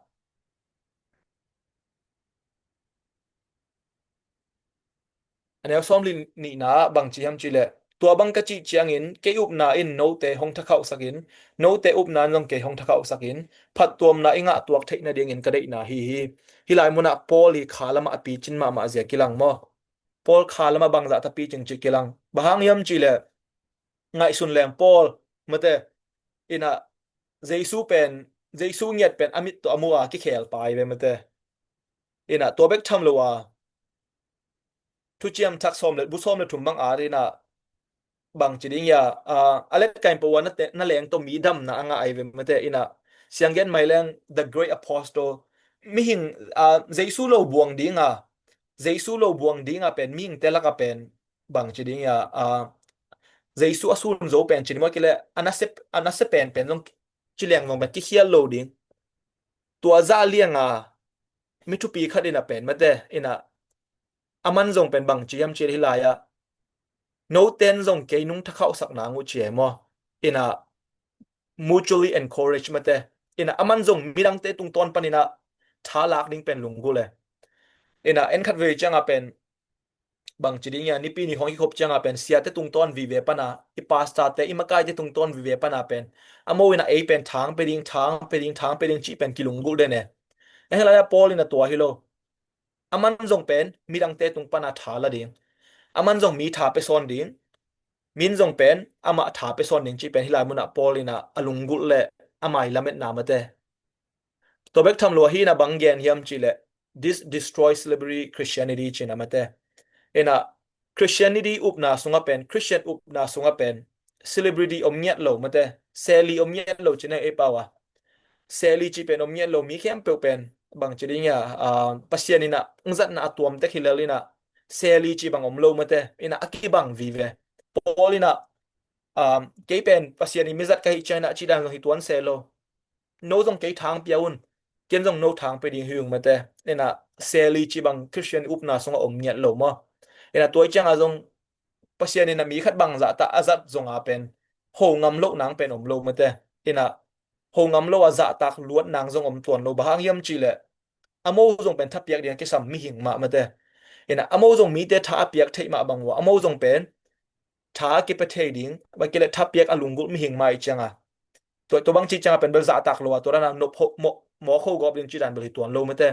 a neu sawm le nihna ah bang ci hiam cih leh, tua bang ka cih ciangin kei upna in note hong thakhauhsak in, note upna in zong kei hong thakhauhsak in, phattuamna i ngah tuak theih nadingin ka deihna hi hi. Hih lai munah Paul i kha lamah a picin mahmah zia kilang maw? Paul kha lamah bangzah ta picing cih kilang? Bang hang hiam cih leh, ngaihsun leng Paul, mate, in ah Jesu pen, Jesu ngiat pen a mit tawh a mu a kikhel pai ve, mate. In ah tua bek tham lo a, Thuciam Thak sawm le, bu sawm le thum bang at in ah, bang ci ding hia, ah, a let kain pawh a na te-, na leng tawh mi damna a ngah ahi ve, mate. In ah siang gen mai leng the great apostle, mihing, ah, Jesu lo buang ding a, Jesu lo buang ding a pen mihingte lak a pen, bang ci ding hia, ah, Jesu a sun zo pen ci ding maw, kei leh a nasia, a nasia penpen zong ci leng zong pen kikhial lo ding. Tua zah liang a mi thupi khat in ah pen, mate, in ah aman zong pen bang ci hiam cih leh hih lai ah, note in zong kei nong thakhauhsak nang uh ci hi maw? In ah mutually encourage, mate. In ah aman zong midangte tungtawn panin ah tha lak ding pen lunggulh e. In ah en khat vei ciang a pen, bang ci ding hia, Nipi ni hong kikhop ciang a pen siate tungtawn vive pan a, i pastorte, i makaite tungtawn vive pan a pen, a mo in ah ei pen thang pe ding, thang pe ding, thang pe ding cih pen kilunggulh den e. En hih lai ah Paul in ah tua hi lo. Aman zong pen midangte tung pan a tha la ding. Aman zong mi tha pia sawn ding. Min zong pen amah tha pia sawn ding cih pen hih lai munah Paul in ah a lunggulh le ama i lametna, mate. Tua bek tham lo a, hih in ah bang gen hiam cih leh, this destroys celebrity Christianity ci in ah, mate. In ah Christianity upna sungah pen, Christian upna sungah pen celebrity om ngiat lo, mate. Seli om ngiat lo ci in ah ei pau a. Seli cih pen om ngiat lo, mi khempeuh pen bang ci ding hia, ah, Pasian in ah hong zatna a tuam tek hi lel in ah seli cih bang om lo, mate. In ah a kibang vive. Paul in ah, ah, kei pen Pasian i mizat ka hih ciangin ah cih dan zong hi tuan se lo. No zong kei thang pia un, ken zong no thang pia ding hi ung, mate. In ah seli cih bang Christian upna sungah om ngiat lo maw? In ah tua i ciang a zong Pasian in ah mi khat bangzah ta a zat zong a pen ho ngam loh nang pen om lo, mate. In ah ho ngam lo a zahtak luat nang zong om tuan lo. Bang hang hiam cih leh, a mo zong pen thapiak ding a kisam mihing mah, mate. In ah a mo zong mite tha a piak theih mah bang uh a, a mo zong pen tha a kipia thei ding, bang kei leh thapiak a lunggulh mihing mah i ciang a, tua, tua bang ci ciang a pen bel zahtak lo a, tua dan a nop ho, mawh, mawk ho gawp ding cih dan bel hi tuan lo, mate.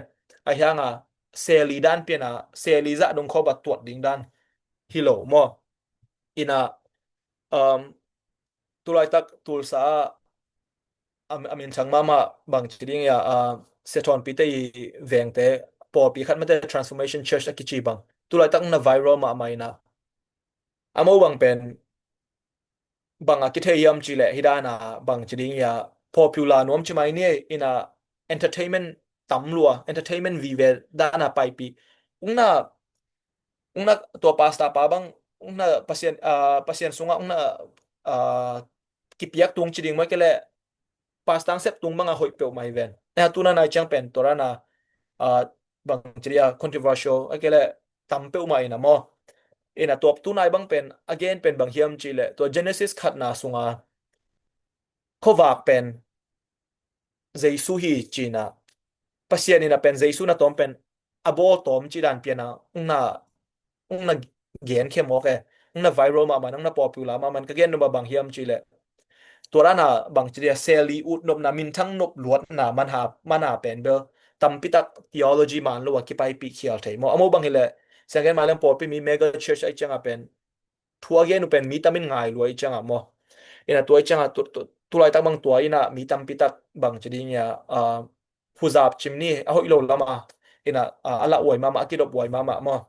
Ahi hang a seli dan pian a, seli zah dong khawp a tuat ding dan hi lo maw? In ah, um, tulaitak Tulsa ah a, a minthang mahmah, bang ci ding hia, ah, Sia Thawnpi te i vengte, pawlpi khat, mate, Transformation Church a kici bang, tulaitak na viral mahmah in ah, a mo bang pen bang a kithei hiam cih leh, hih dan a bang ci ding hia, popular nuam ci mai ni, in ah entertainment tam lua, entertainment vive dan a paipih. Ung na, ung na tua pastor pa bang, ung na Pasian, ah, Pasian sungah ung na, ah, kipiak tung ci ding maw, kei leh pastor sep tung bang a hoih peuhmah hi ven. Eh, tu na nai ciang pen tua dan a, ah, bang ci ding hia, controversial a, kei leh tam peuhmah in ah maw? In ah tua tu nai bang pen a gen pen bang hiam cih leh, tua Genesis khatna sungah khuavak pen Jesu hi ci in ah, Pasian in ah pen Jesu na tawm pen a bawl tawm cih dan pian a ung na, ung na gen khia mawk e. Ung na viral mahmah in, ung na popular mahmah in, ka gen nop a bang hiam cih leh, tua dan a bang ci ding hia, seli ut nopna, minthang nop luatna man a, man a pen bel tampi tak theology man lo a kipaipih khial thei maw? A mo bang hi leh, siang gen mai leng pawlpi mi mega church a i ciang a pen thu a gen uh pen mi tam in ngai lua i ciang a maw? In ah tua i ciang a tu, tu, tulaitak bang tua in ah mi tampi tak bang ci ding hia, ah, huzap cim ni, a hoih lo lam a, in ah, ah, a lauhuai mahmah, a kidophuai mahmah maw?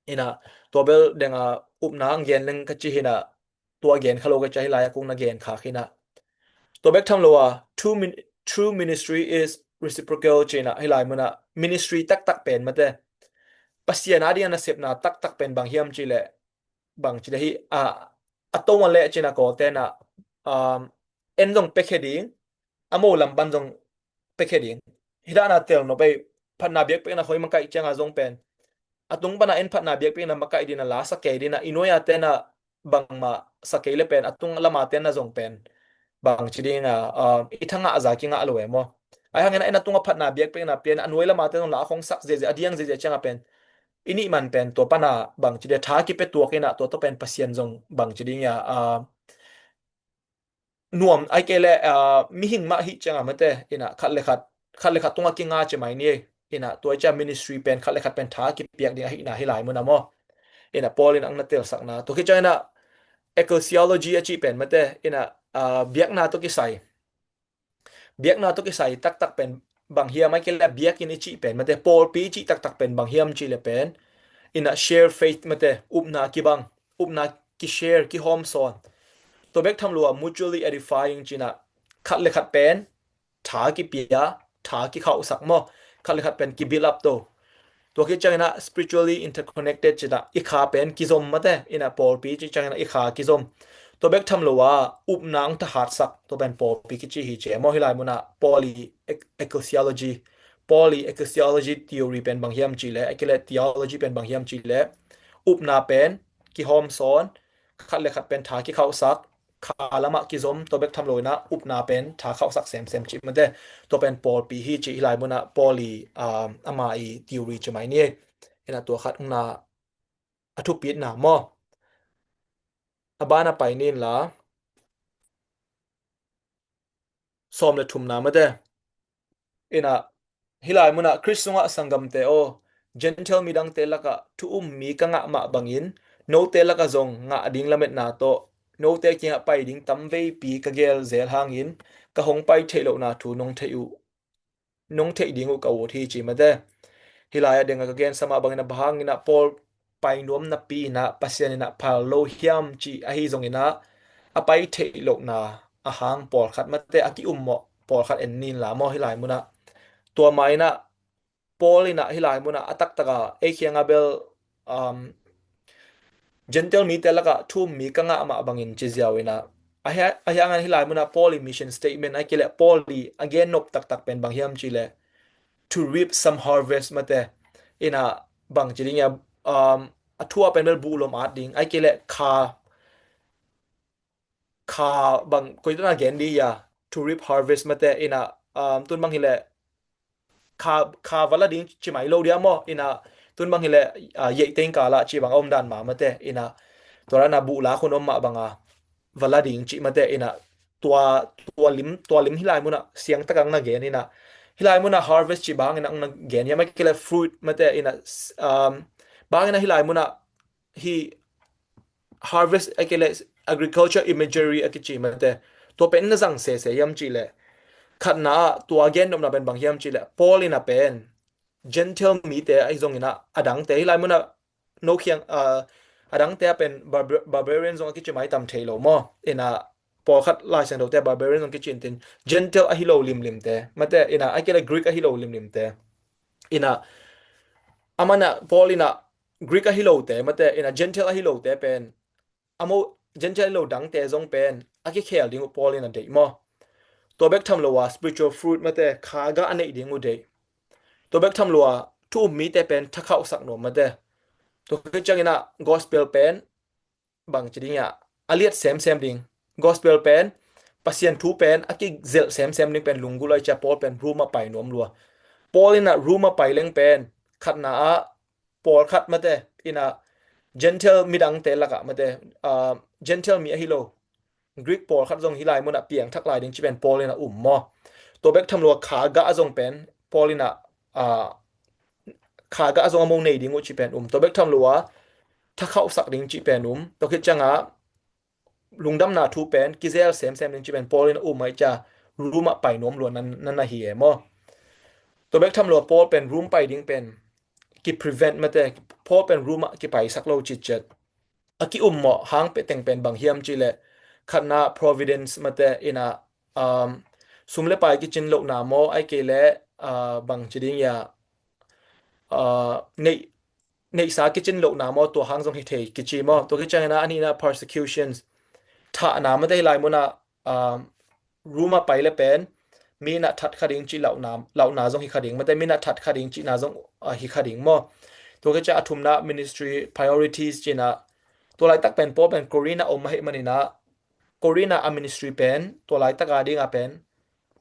In ah tua bel deng a upna hong gen leng ka ci hi in ah, tua gen kha lo ka ci a, hih lai a kong na gen khak hi in ah. Tua bek tham lo a, true min-, true ministry is reciprocal ci in ah, hih lai mun ah ministry taktak pen, mate, Pasian a ding a nasepna taktak pen bang hiam cih leh, bang ci ding hia, a, a tong a leh ci in ah Kawlte'n ah, um, en zong piakhia ding, a mo lam pan zong piakhia ding. Hih dan a tel nop ei, phatna biakpiakna khoi makaih ciang a zong pen, a tung pan a en phatna biakpiakna makaih ding in ah, la sa kei ding in ah, i nuai a te'n ah bangmah sa kei le pen a tung lama ten na zong pen bangci ding a, ah, i thangah za kingah lo e maw. Ahi hangin a, en a tungah phatna biak pekna pian a nuai lama ten zong la a khong sak ziahziah a diang ziahziah ciangah pen i nih man pen tua pana bangci dia tha kipia tuak inah tua tawh pen Pasian zong bangci ding a, ah, nuam ai kei le, ah, mihing mah hih ciangah mate inah khat le khat, khat le khat tungah kinga ci mai ni. Inah tua i cia ministry pen khat le khat pen tha kipiak ding ahihna hi lai munah maw. Inah Paul inah ang na telsakna tua khit ciang inah ecclesiology a cih pen mate inah, ah, biakna tawh kisai, biakna tawh kisai taktak pen bang hiam ai kei le biakinn i cih pen mate pawlpi i cih taktak pen bang hiam cih le pen inah share faith mate upna kibang, upna kishare kihawm sawn. Tua bek tham lo a mutually edifying cinah khat le khat pen tha kipia, tha kikhauhsak maw, khat le khat pen kibuild up to. Tua khit ciang inah spiritually interconnected cinah i kha pen kizom mate inah pawlpi ci ciang inah i kha kizom. Tua bek tham lo a upna ang thahatsak tua pen pawlpi kici hi ci e maw. Hi lai munah Paul i ec-, ecclesiology, Paul i ecclesiology theory pen bang hiam cih le, ai kei le theology pen bang hiam cih le upna pen kihawm sawn, khat le khat pen tha kikhauhsak, kha lamah kizom, tua bek tham lo inah upna pen tha khauhsak semsem cih mate. Tua pen pawlpi hi cih hi lai munah Paul i, um, ama i theory ci mai ni. Inah tua khat na a thupitna maw. A bana pai nin la sawm le thumna mate. Inah hi lai munah Khrist sungah sanggamte aw, Gentile midangte lakah thu um mi ka ngah mah bangin note lakah zong ngah ding lametna tawh note kiangah pai ding tam veipi ka gel zel hangin ka hong pai theih lohna thu nong theih uh, nong theih ding uh ka ut hi ci mate. Hi lai a deng a ka gensa mah bangin a bang hangin ah Paul pai nuam napi inah Pasian inah phal lo hiam cih ahi zong inah a pai theih lohna a hang pawlkhat mate a ki-ummawh pawlkhat en nin la maw. Hi lai munah tua mah inah Paul inah hi lai munah a taktaka ei khianga bel, um, Gentile mite lakah thu um mi ka ngah mah bangin ci ziau inah ahi, ahi hangin hi lai munah Paul i mission statement ai kei le Paul i a gen nop taktak pen bang hiam cih le to reap some harvest mate. Inah bang ci ding a, um, a thu a pen bel buhlom at ding ai kei le kha, kha bang koi tana gen ding a to reap harvest mate inah, um, tun bang hi le kha, kha va la ding ci mai lo dia maw. Inah tun bang hi le, ah, yeih teng kala ci bang a om dan ma mate inah tua rana buh la khun om mah banga va la ding ci mate inah tua, tua lim, tua lim hi lai munah siang takang na gen inah hi lai munah harvest ci bang inah ang na gen ia mai kei le fruit mate inah, um, bang inah hi lai munah hi harvest ai kei le agriculture imagery a kici mate tua pen na zang sese hiam cih le khatna ah tua gen nopna pen bang hiam cih le Paul inah pen Gentile mite ahi zong inah a dangte hi lai munah no khiang, ah, a dangte a pen barbar-, barbarian zong a kici mai tam thei lo maw. Inah pawlkhat Lai Siangthote barbarian zong kici intin Gentile ahi lo limlimte mate inah ai kei le Greek ahi lo limlimte. Inah a manah Paul inah Greek ahi lote mate inah Gentile ahi lote pen a mo Gentile lo dangte zong pen a kikhel ding uh Paul inah deih maw. Tua bek tham lo a spiritual fruit mate kha gah a neih ding uh deih. Tua bek tham lo a thu um mite pen thakhauhsak nuam mate. Tua khit ciang inah gospel pen bang ci ding a a liat semsem ding. Gospel pen Pasian thu pen a kizelh semsem ding pen lunggulh ai cia Paul pen Rome a pai nuam lua. Paul inah Rome a pai leng pen khatna ah pawlkhat mate inah Gentile midangte lakah mate, ah, Gentile mi ahi lo Greek pawlkhat zong hi lai munah piangthak lai ding ci pen Paul inah um maw. Tua bek tham lo a kha gah zong pen Paul inah, ah, kha gah zong a mo nei ding uh ci pen um. Tua bek tham lo a thakhauhsak ding ci pen um. Tua khit cianga lungdamna thu pen kizel semsem ding ci pen Paul inah um ai cia Rome a pai nuam lua nan, nan ahi e maw. Tua bek tham lo a Paul pen Rome pai ding pen ki prevent mate Paul pen Rome a kipaisak lo citciat a ki-ummawh hang pia teng pen bang hiam cih le khatna providence mate inah, um, sum le pai kicin lohna maw ai kei le, uh, bang ci ding ia, uh, neih, neihsa kicin lohna maw tua hang zong hi thei kici maw. Tua khit ciang inah a nihna persecutions thahna mate hi lai munah, um, Rome a pai le pen mi inah that kha ding cih lauhna, lauhna zong hi kha ding mate mi inah that kha ding cihna zong, ah, hi kha ding maw. Tua khit ciang a thumna ministry priorities cinah Tua laitak pen Paul pen Korin ah om ahih manin ah, Korin ah a ministry pen tua laitak a ding a pen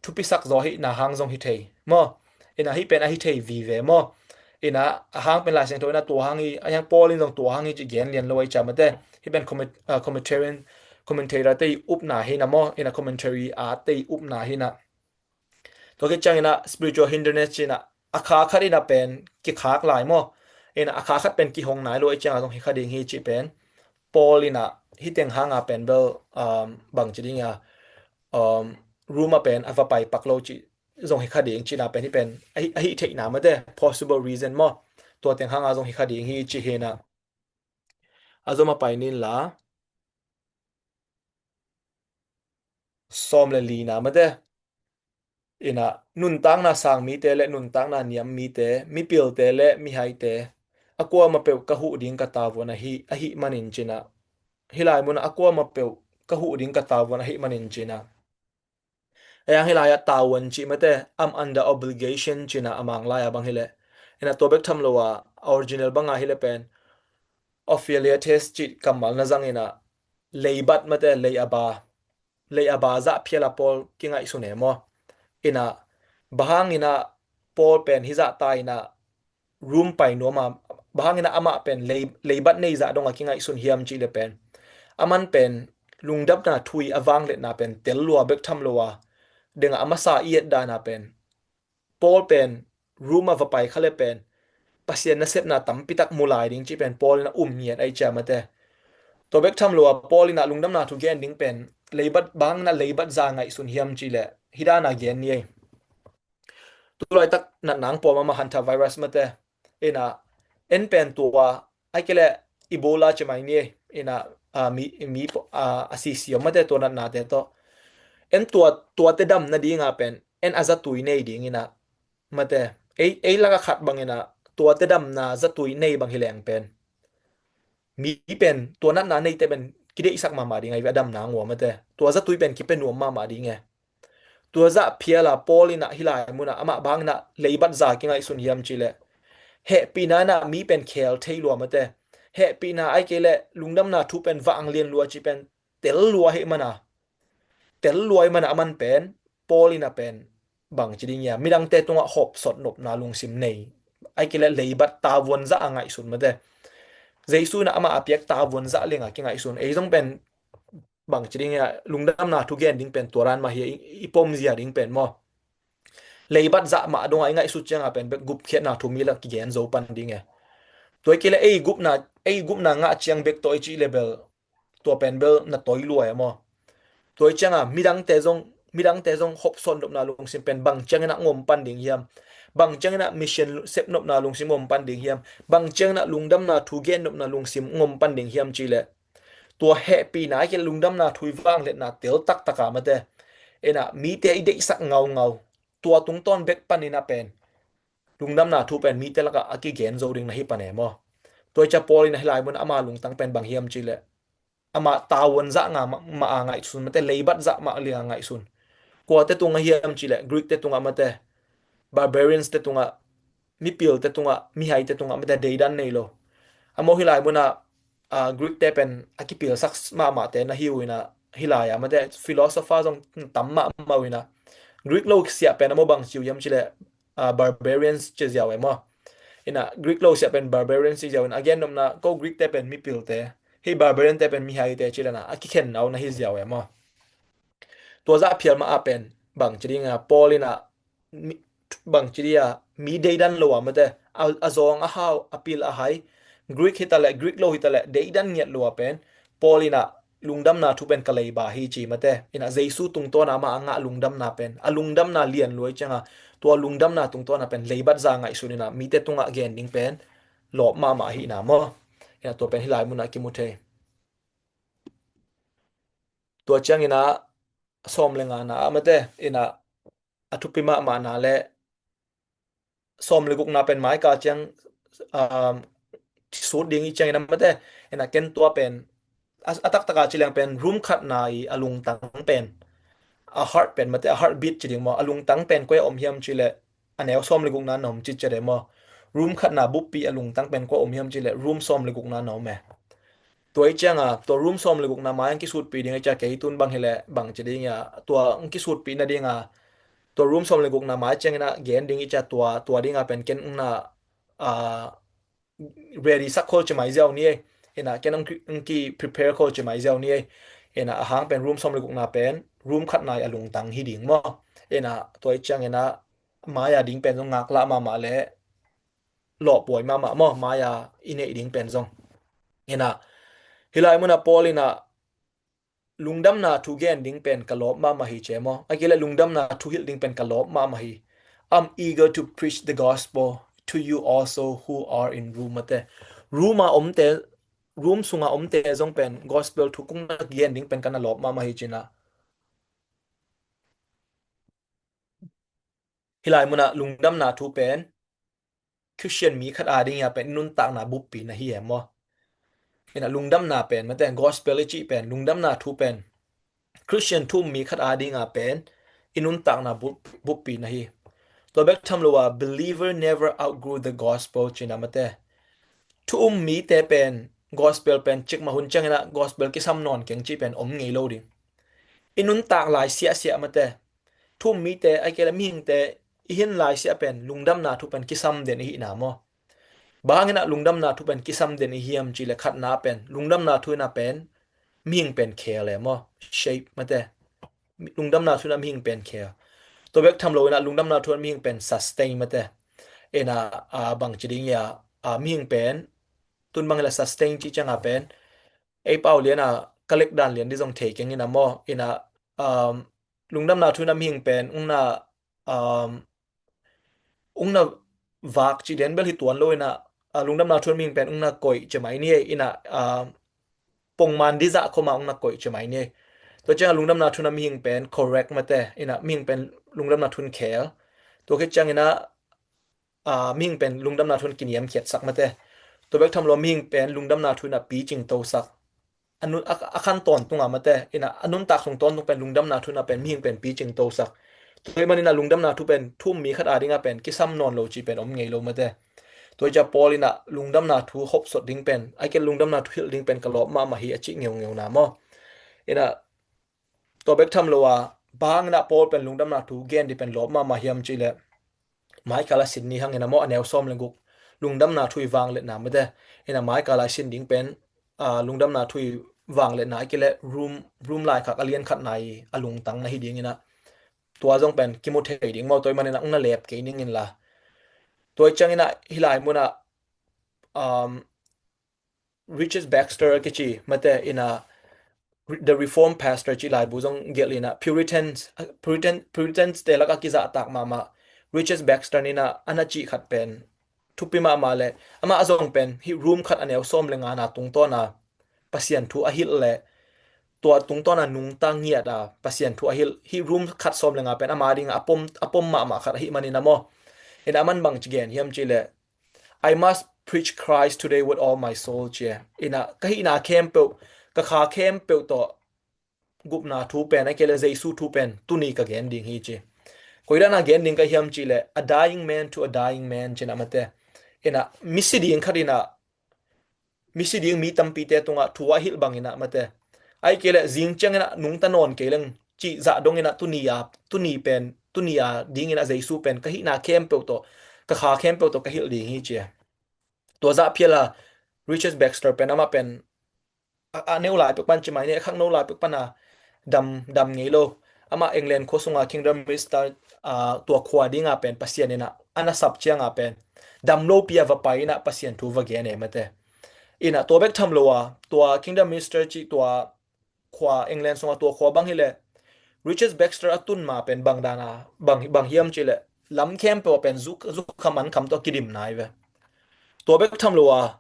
thupisak zaw ahihna hang zong hi thei maw? Ina hih pen ahi thei vive maw? Ina a hang pen Lai Siangtho ina tua hang hi, a hang Paul in zong tua hang hi ci gen lian lo a i ciam ate. Hih pen comment-, ah, commentarian, commentator te i upna hi na maw? Ina commentary a te i upna hi na. Tua khit ciang ina spiritual hindrance ci ina a kha khat ina pen kikhak lai maw? Ina a kha khat pen kihong nai lo a i ciang a zong hi kha ding hi ci pen Paul ina hih teng hang a pen bel, um, bang ci ding a, um, Roma pen a va pai pak lo ci zong hi kha ding cina pen hih pen ahi, ahi theihna mate possible reason maw? Tua teng hang a zong hi kha ding hi ci hi na. A zom a pai nin la. Sawm le lina mate. Ina nuntakna sang mite le nuntakna niam mite, mipilte le mihaite a kuamah peuh ka huh ding ka tavuan ahi, ahi manin cina. Hih lai mun a kuamah peuh ka huh ding ka tavuan ahi manin cina. A yang hih lai a tavuan cih mate, I'm under obligation cina a Mang lai a bang hileh. Ina tua bek tham lo a original banga hileh pen Offiates cih kammal na zang ina leibat mate, lei a ba. Lei a ba zah phial a Paul kingaihsun e maw? Ina bang hang ina Paul pen hih zah ta ina Rome pai nuam a, bang hang ina amah pen lei, leibat nei zah dong a kingaihsun hiam cih le pen. Aman pen lungdamna thu i a vangliatna pen tel lua bek tham lo a, deng a a masa i et dana pen Paul pen Rome a va pai kha le pen Pasian nasepna tampi tak mu lai ding cih pen Paul ina um ngiat a i ciam ate. Tua bek tham lo a Paul ina lungdamna thu gen ding pen leibat, bang ina leibat za ngaihsun hiam cih le hih dana gen ni ei. Tu laitak natna ang pawm a mah hantavirus mate. Ina en pen tua ai kei le Ebola ci mai ni ei. Ina, a, mi, mi, a, a sisi om mate tua natnate tawh. En tua, tuate dam nadinga pen en a zatui nei ding ina mate. Ei, ei laka khat bang ina tuate damna zatui nei bang hi leng pen mi pen tua natna neite pen kideihsak mahmah ding a i ve a damna ngua mate. Tua zatui pen kipia nuam mahmah ding e. Tua zah phial a Paul ina hih lai mun a amah bang ina leibat za kingaihsun hiam cih le hehpihna ina mi pen khel thei lua mate. Hehpihna ai kei le lungdamna thu pen vang lian lua cih pen tel lua hih mana. Tel lua hih mana aman pen Paul ina pen bang ci ding ia midangte tungah hopsot nopna lungsim nei. Ai kei le leibat tavuan zah a ngaihsun mate. Jesu ina amah a piak tavuan zah lenga kingaihsun. Ei zong pen bang ci ding ia lungdamna thu gen ding pen tua dan mah hi a i, i pom zia ding pen maw? Leibat zah mah dong a i ngaihsut cianga pen bek gupkhiatna thu mi la kigen zo pan ding e. Tua i kei le ei gupna, ei gupna ngah ciang bek tawh i cih le bel tua pen bel na toi lua e maw? Tua i cianga midangte zong, midangte zong hopsot nopna lungsim pen bang ciangin a ngom pan ding hiam? Bang ciangin a mission sep nopna lungsim ngom pan ding hiam? Bang ciangin a lungdamna thu gen nopna lungsim ngom pan ding hiam cih le tua hehpihna a kei lungdamna thu i vangliatna tel taktak a mate. Ina mite i deihsak ngaungau. Tua tungtawn bek pan ina pen lungdamna thu pen mite laka a kigen zo ding na hi pan e maw? Tua i cia Paul ina hih lai mun ama lungtang pen bang hiam cih le ama tavuan zah nga ma, ma a ngaihsun mate, leibat zah mah lia ngaihsun. Kuate tungah hiam cih le Greek te tungah mate, barbarians te tungah, mipil te tungah, mihai te tungah mate deidan nei lo. Amau hih lai muna, a, Greek te pen a kipilsak mahmah te na hi uh ina hih lai a mate philosopher zong tam mahmah uh ina Greek lo siah pen amau bang ci uh hiam cih le, a, barbarians ci ziau e maw? Ina Greek lo siah pen barbarians ci ziau ina a gen nopna ko Greek te pen mipil te, hih barbarian te pen mihai te ci lana a kikhen nau na hi ziau e maw? Tua zah phial mah a pen bang ci ding a Paul ina mi, bang ci dia mi deidan lo a mate, a, a zawng a hau, a pil a hai, Greek hita le Greek lo hita le deidan ngiat lo a pen Paul ina lungdamna thu pen ka leiba hi ci mate. Ina Jesu tungtawn a ama a ngah lungdamna pen a lungdamna lian luai cianga tua lungdamna tungtawn a pen leibat za ngaihsun ina mite tungah gen ding pen lawp mahmah hi ina maw? Ina tua pen hih lai muna kimu thei. Tua ciang ina sawm le ngana a mate ina a thupi mahmahna le sawm le gukna pen maika ciang, um, sut ding i ciang ina mate ina ken tua pen a, a taktaka ci leng pen room khatna i a lungtang pen a heart pen mate a heartbeat ci ding maw, a lungtang pen koi a om hiam ci le a neu sawm le gukna na om ci ci de maw? Room khatna buppi a lungtang pen koi a om hiam ci le room sawm le gukna na om e. Tua i cianga tua Rom sawm le gukna mai ang kisutpih ding i cia kei tun bang hileh bang ci ding ia tua ang kisutpih nadinga tua Rom sawm le gukna mai ciangina gen ding i cia tua, tua dinga pen ken ungna, ah, ready sak khol ci mai ziau ni ei. Ina ken ang ki, ang ki prepare khol ci mai ziau ni ei. Ina ahang pen Rom sawm le gukna pen Rom khatna i a lungtang hi ding maw. Ina tua i ciangina maya ding pen zong ngaklah mahmah le lawhpuai mahmah maw, maya i neih ding pen zong. Ina hilai muna Paul ina lungdamna thu gen ding pen ka lawp mahmah hi ci maw. A kile lungdamna thu hilh ding pen ka lawp mahmah hi. I'm eager to preach the gospel to you also who are in Rome mate. Roma omte, Rom sunga omte zong pen gospel thu kungna gen ding pen kana lawp mahmah hi cina. Hilai muna lungdamna thu pen Christian mi khat a ding ia pen i nuntakna buppi na hi em maw. Ina lungdamna pen mate gospel i cih pen lungdamna thu pen Christian thu um mi khat a dinga pen i nuntakna bup, buppi na hi. Tua bek tham lo a believer never outgrow the gospel cina mate. Thu um mite pen gospel pen cikmah hun ciangina gospel kisam nawn keng cih pen om ngei lo ding. I nuntak lai siahsiah mate. Thu um mite a kile mihingte i hin lai siah pen lungdamna thu pen kisam den i hihna maw. Bangina lungdamna thu pen kisam den i hiam cile khatna pen lungdamna thu ina pen mihing pen khel e maw. Shape mate. Lungdamna thu ina mihing pen khel. Tua bek tham lo ina lungdamna thu ina mihing pen sustain mate. Ina, ah, bang ci ding ia, ah, mihing pen tun bang ila sustain ci cianga pen ei pau liana ka lek dan lian di zong thei keng ina maw. Ina, um, lungdamna thu ina mihing pen ungna, um, ungna vak ci den bel hi tuan lo ina, ah, lungdamna thu ina mihing pen ungna koih ci mai ni ei ina, ah, pongman di zah khoma ungna koih ci mai ni ei. Tua cianga lungdamna thu ina mihing pen correct mate ina mihing pen lungdamna thu in khel. Tua khit ciangina ah, mihing pen lungdamna thu in kiniamkhiatsak mate. Tua bek tham lo mihing pen lungdamna thu ina picing tosak. A nun, a, a khan tawntunga mate. Ina a nuntak sung tawntung pen lungdamna thu ina pen mihing pen picing tosak. Tua i manina lungdamna thu pen thu um mi khat a dinga pen kisam nawn lo ci pen om ngei lo mate. Tua i cia Paul ina lungdamna thu hopsot ding pen, a kile lungdamna thu hilh ding pen ka lawp mahmah hi a cih ngeungeuna maw. Ina tua bek tham lo a bangina Paul pen lungdamna thu gen di pen lawp mahmah hiam cile Michael a sin ni hangina maw a neu sawm le guk lungdamna thu i vangletna mate. Ina Michael a sin ding pen, ah, lungdamna thu i vangletna a kile Rom, Rom laikhak a lian khatna i a lungtang na hi dingina tua zong pen kimu thei ding maw. Tua i manina ungna lep kei ning inla tua i ciangina hilai muna, um, Richard Baxter a kici mate ina The Reformed Pastor ci laibu zong gelh ina Puritans, Puritan, Puritans te laka kizahtak mahmah Richard Baxter nina ana cih khat pen thupi mahmah le amah a zong pen hi Rom khat a neu sawm le ngana tungtawna Pasian thu a hilh le tua tungtawna nungta ngiata Pasian thu a hilh hi Rom khat sawm le nga pen ama dinga a pom, a pom mahmah khat ahi manina maw. Ina aman bang ci gen hiam cile I must preach Christ today with all my soul cia. Ina ka hihna khempeuh, ka kha khempeuh tawh gupna thu pen a kile Jesu thu pen tuni ka gen ding hi ci. Koidana gen ding ka hiam cile a dying man to a dying man cina mate. Ina misi ding khat ina misi ding mi tampite tunga thu a hilh bangina mate. Ai kile zing ciangina nungta nawn kei leng cih zah dongina tuni a, tuni pen, tuni a dingina Jesu pen ka hihna khempeuh tawh, ka kha khempeuh tawh ka hilh ding hi cia. Tua zah phiala Richard Baxter pen amah pen a, a neu lai pek pan ci mai ni a khak no lai pek pana dam, dam ngei lo. Amah England khua sunga Kingdom Minister, ah, tua khua dinga pen Pasian ina ana sap cianga pen dam lo pia va pai ina Pasian thu va gen e mate. Ina tua bek tham lo a tua Kingdom Minister ci tua khua England sunga tua khua bang hile Richard Baxter a tun ma pen bang dana bang, bang hiam cile lam khempeuh pen zu, zu kham an kham tua kidim nai ve. Tua bek tham lo a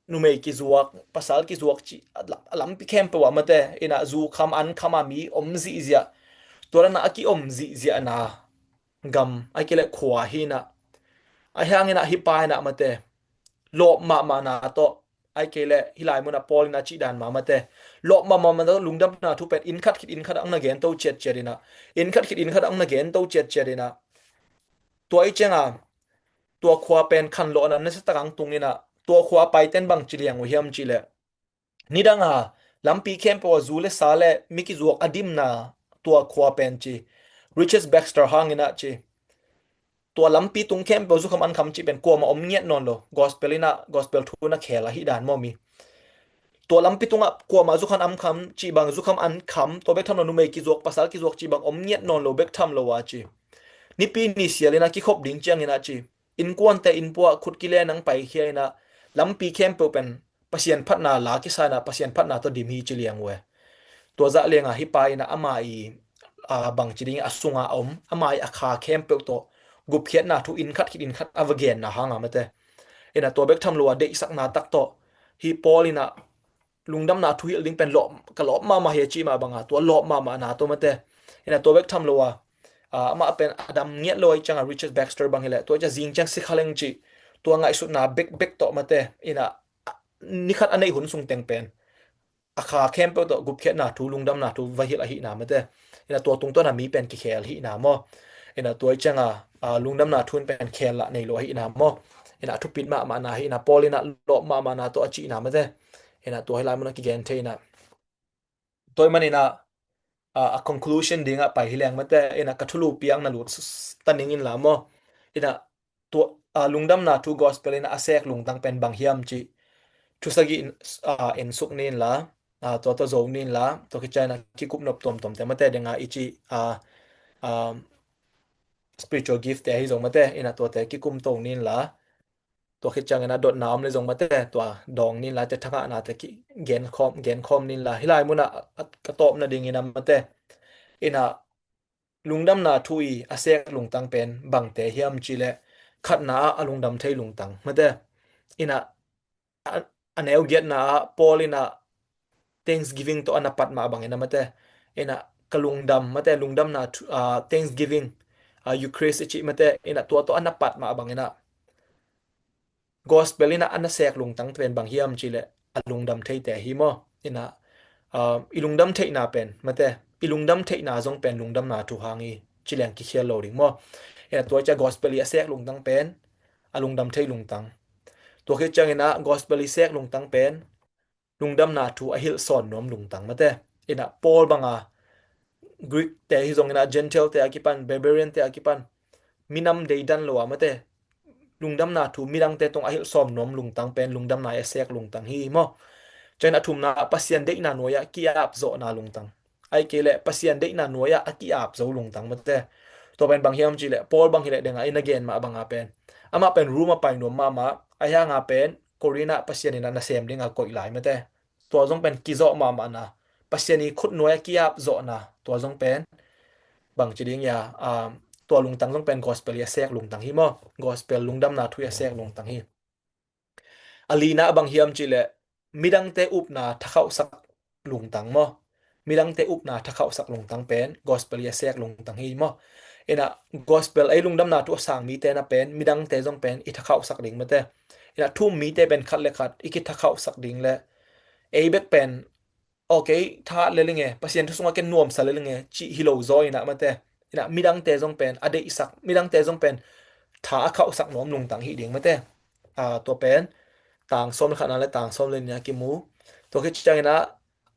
numei kizuak, pasal kizuak ci a lampi khempeuh ah mate ina zu kham an kham a mi om zihziah. Tua dana a ki om zihziahna gam a kile khua hina a hiangina hi pa hina mate lawp mahmahna tawh a kile hilai muna Paul ina cih dan ma mate lawp mahmahna tawh lungdamna thu pen inn khat khit inn khat ang na gen to ciatciat ina inn khat khit inn khat ang na gen to ciatciat ina tua i cianga tua khua pen khanlawhna nasa tak ang tung ina tua khua paiten bang ci liang uh hiam cile Nidanga lampi khempeuh a zu le sa le mi kizuak a dimna tua khua pen ci, Richard Baxter hangin ah ci, tua lampi tung khempeuh zukham an kham cih pen kuamah om ngiat nawn lo. Gospel in ah, gospel thu in ah khel ahi dan maw mi. Tua lampi tungah kuamah zukham an kham cih bang, zukham an kham, tua bek tham lo numei kizuak, pasal kizuak cih bang om ngiat nawn lo bek tham lo a ci. Nipi ni sial in ah kikhop ding ciangin ah ci, innkuante innpuah khut kile nang paikhia in ah lampi khempeuh pen Pasian phatna la kisa in ah Pasian phatna tawh dim hi ci liang uh e. Tua zah lianga hih pa in ah ama i, a, bangci ding a sunga a om, ama i a kha khempeuh tawh gupkhiatna thu inn khat khit inn khat a va genna hanga mate. In ah tua bek tham lo a deihsakna tak tawh hih Paul in ah lungdamna thu hilh ding pen lawp, ka lawp mahmah hi a cih mah banga tua lawp mahmahna tawh mate. In ah tua bek tham lo a, a, amah pen a dam ngiat lo a i cianga Richard Baxter bang hileh tua i cia zing ciang si kha leng cih tua ngaihsutna bekbek tawh mate. In ah nikhat a neih hun sung teng pen a kha khempeuh tawh gupkhiatna thu, lungdamna thu va hilh ahihna mate. In ah tua tungtawn a mi pen kikhel hihna maw. In ah tua i cianga, a, lungdamna thu in pen khel lah nei lo ahihna maw. In ah a thupit mahmahna hi in ah Paul in ah lawp mahmahna tawh a cihna mate. In ah tua hi lai mun a kigen thei in ah. Tua i man in ah, a, a conclusion dingah pai hi leng mate. In ah ka thulu piakna lut s-, s-, ta ning in la maw. In ah tua, a, lungdamna thu gospel in ah a sek lungtang pen bang hiam cih thu sagih in, a, en suk ni in la, a, tua tawh zo ni in la, tua khit ciang in ah kikup nop tuamtuam te mate ding a i cih, a, a, spiritual gift te ahi zong mate, in ah tuate kikum to ni in la, tua khit ciang in ah dotna om le zong mate, tua dawng ni in la, te thangahnate ki gen khawm, gen khawm ni in la, hih lai mun ah, a, ka tawpna ding in ah mate, in ah lungdamna thu i a sek lungtang pen bangte hiam cih leh khatna ah a lungdam thei lungtang mate. In ah a, a neu giatna ah Paul in ah thanksgiving tawh a na pat mah bangin ah mate. In ah ka lungdam mate, lungdamna thu, a, thanksgiving, a, Eucharist i cih mate. In ah tua tawh a na pat mah bangin ah gospel in ah a na sek lungtang pen bang hiam cih leh a lungdam theite hi maw. In ah, a, i lungdam theihna pen mate, i lungdam theihna zong pen lungdamna thu hang hi ci leng kikhial lo ding maw. In ah tua i cia gospel i a sek lungtang pen a lungdam thei lungtang. Tua khit ciang in ah gospel i sek lungtang pen lungdamna thu a hilh sawn nuam lungtang mate. In ah Paul banga Greek te hi zong in ah Gentile te a kipan, barbarian te a kipan, minam deidan lo a mate, lungdamna thu midangte tungah a hilh sawn nuam lungtang pen lungdamna i a sek lungtang hi maw. Ciang in ah thumna ah Pasian deihna nuai ah ki-ap zawhna lungtang. Ahih kei leh Pasian deihna nuai ah a ki-ap zo lungtang mate. Tua pen bang hiam cih leh Paul bang hileh ding a i na gen mah banga pen, amah pen Rome a pai nuam mahmah, ahi hanga pen Korinth ah Pasian in ah nasem ding a koih lai mate. Tua zong pen kizawh mahmahna, Pasian i khut nuai a ki-ap zawhna, tua zong pen bangci ding ia, a, tua lungtang zong pen gospel i a sek lungtang hi maw. Gospel lungdamna thu i a sek lungtang hi. A lina bang hiam cih leh midangte upna thakhauhsak lungtang maw. Midangte upna thakhauhsak lungtang pen gospel i a sek lungtang hi maw. In ah gospel ei lungdamna thu a sang mite na pen midangte zong pen i thakhauhsak ding mate. In ah thu-um mite pen khat le khat i kithakhauhsak ding le ei bek pen, okay, tha le linge, Pasian thu sungah ken nuamsa le linge cih hi lo zaw in ah mate. In ah midangte zong pen a deihsak, midangte zong pen tha a khauhsak nuam lungtang hi ding mate. A, tua pen tang sawm le khatna le tang sawm le nihna kimu. Tua khit ciang in ah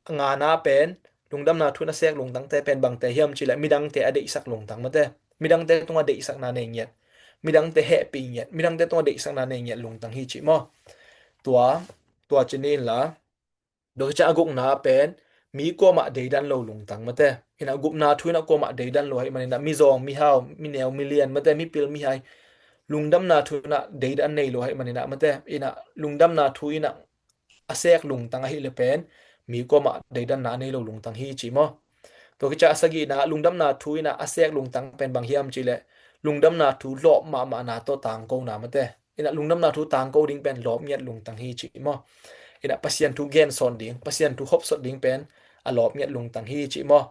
ngana pen lungdamna thu in a sek lungtangte pen bangte hiam cih leh midangte a deihsak lungtang mate. Midangte tungah deihsakna nei ngiat, midangte hehpih ngiat, midangte tungah deihsakna nei ngiat lungtang hi cih maw. Tua, tua ci ni in la. Tua khit ciang a gukna pen mi kuamah deidan lo lungtang mate. In ah gupna thu in ah kuamah deidan lo ahih manin ah mizawng, mihau, mineu, milian mate, mipil, mihai, lungdamna thu in ah deidan nei lo ahih manin ah mate. In ah lungdamna thu in ah a sek lungtang ahih leh pen mi kuamah deidanna a nei lo lungtang hi cih maw. Tua khit ciang a sagihna ah lungdamna thu in ah a sek lungtang pen bang hiam cih leh lungdamna thu lawp mahmahna tawh tangkona mate. In ah lungdamna thu tangko ding pen lawp ngiat lungtang hi cih maw. In ah Pasian thu gensawn ding, Pasian thu hopsot ding pen a lawp ngiat lungtang hi cih maw.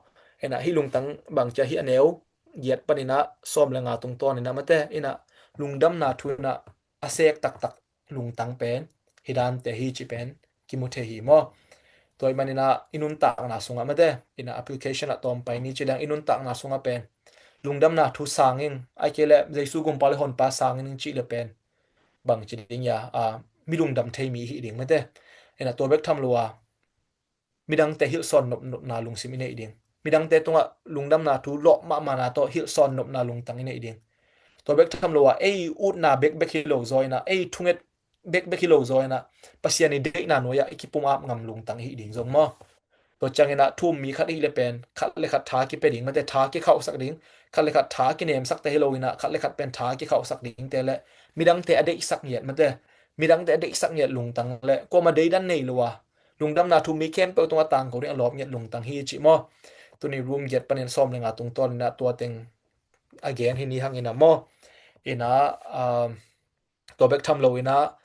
In ah hih lungtang bang cia hih a neu giat panin ah sawm le nga tungtawn in ah mate. In ah lungdamna thu in ah a sek taktak lungtang pen hi dante hi cih pen kimu thei hi maw. Tua ahih manin ah i nuntakna sungah mate, in ah application ah tawm pai ni ci leng i nuntakna sungah pen lungdamna thu sang ing, ahih kei leh Jesu gumpa le honpa sang ing cih leh pen bangci ding ia, a, mi lungdam thei mi i hih ding mate. In ah tua bek tham lo a midangte hilhsawn nopnopna lungsim i neih ding. Midangte tungah lungdamna thu lawp mahmahna tawh hilhsawn nopna lungtang i neih ding. Tua bek tham lo ah ei utna bekbek hi lo zaw inah, ei thunget bekbek hi lo zaw inah, Pasian i deihna nuai-ah i kipum ap ngam lungtang i hih ding zong maw? Tua cianginah thu-um mi khat i hih le pen khat le khat tha kipia ding, mate, tha kikhauhsak ding. Khat le khat tha kinemsakte hi lo inah, khat le khat pen tha kikhauhsak dingte le midangte a deihsak ngiat, mate, midangte a deihsak ngiat lungtang le kuama deidan nei lo a, lungdamna thu mi khempeuh tungah tangko ding a lawp ngiat lungtang hi cih maw? Tuni Rom giat panin sawm le nga tungtawn inah tua teng a gen hi ni hang inah maw? Inah, um, tua bek tham lo inah,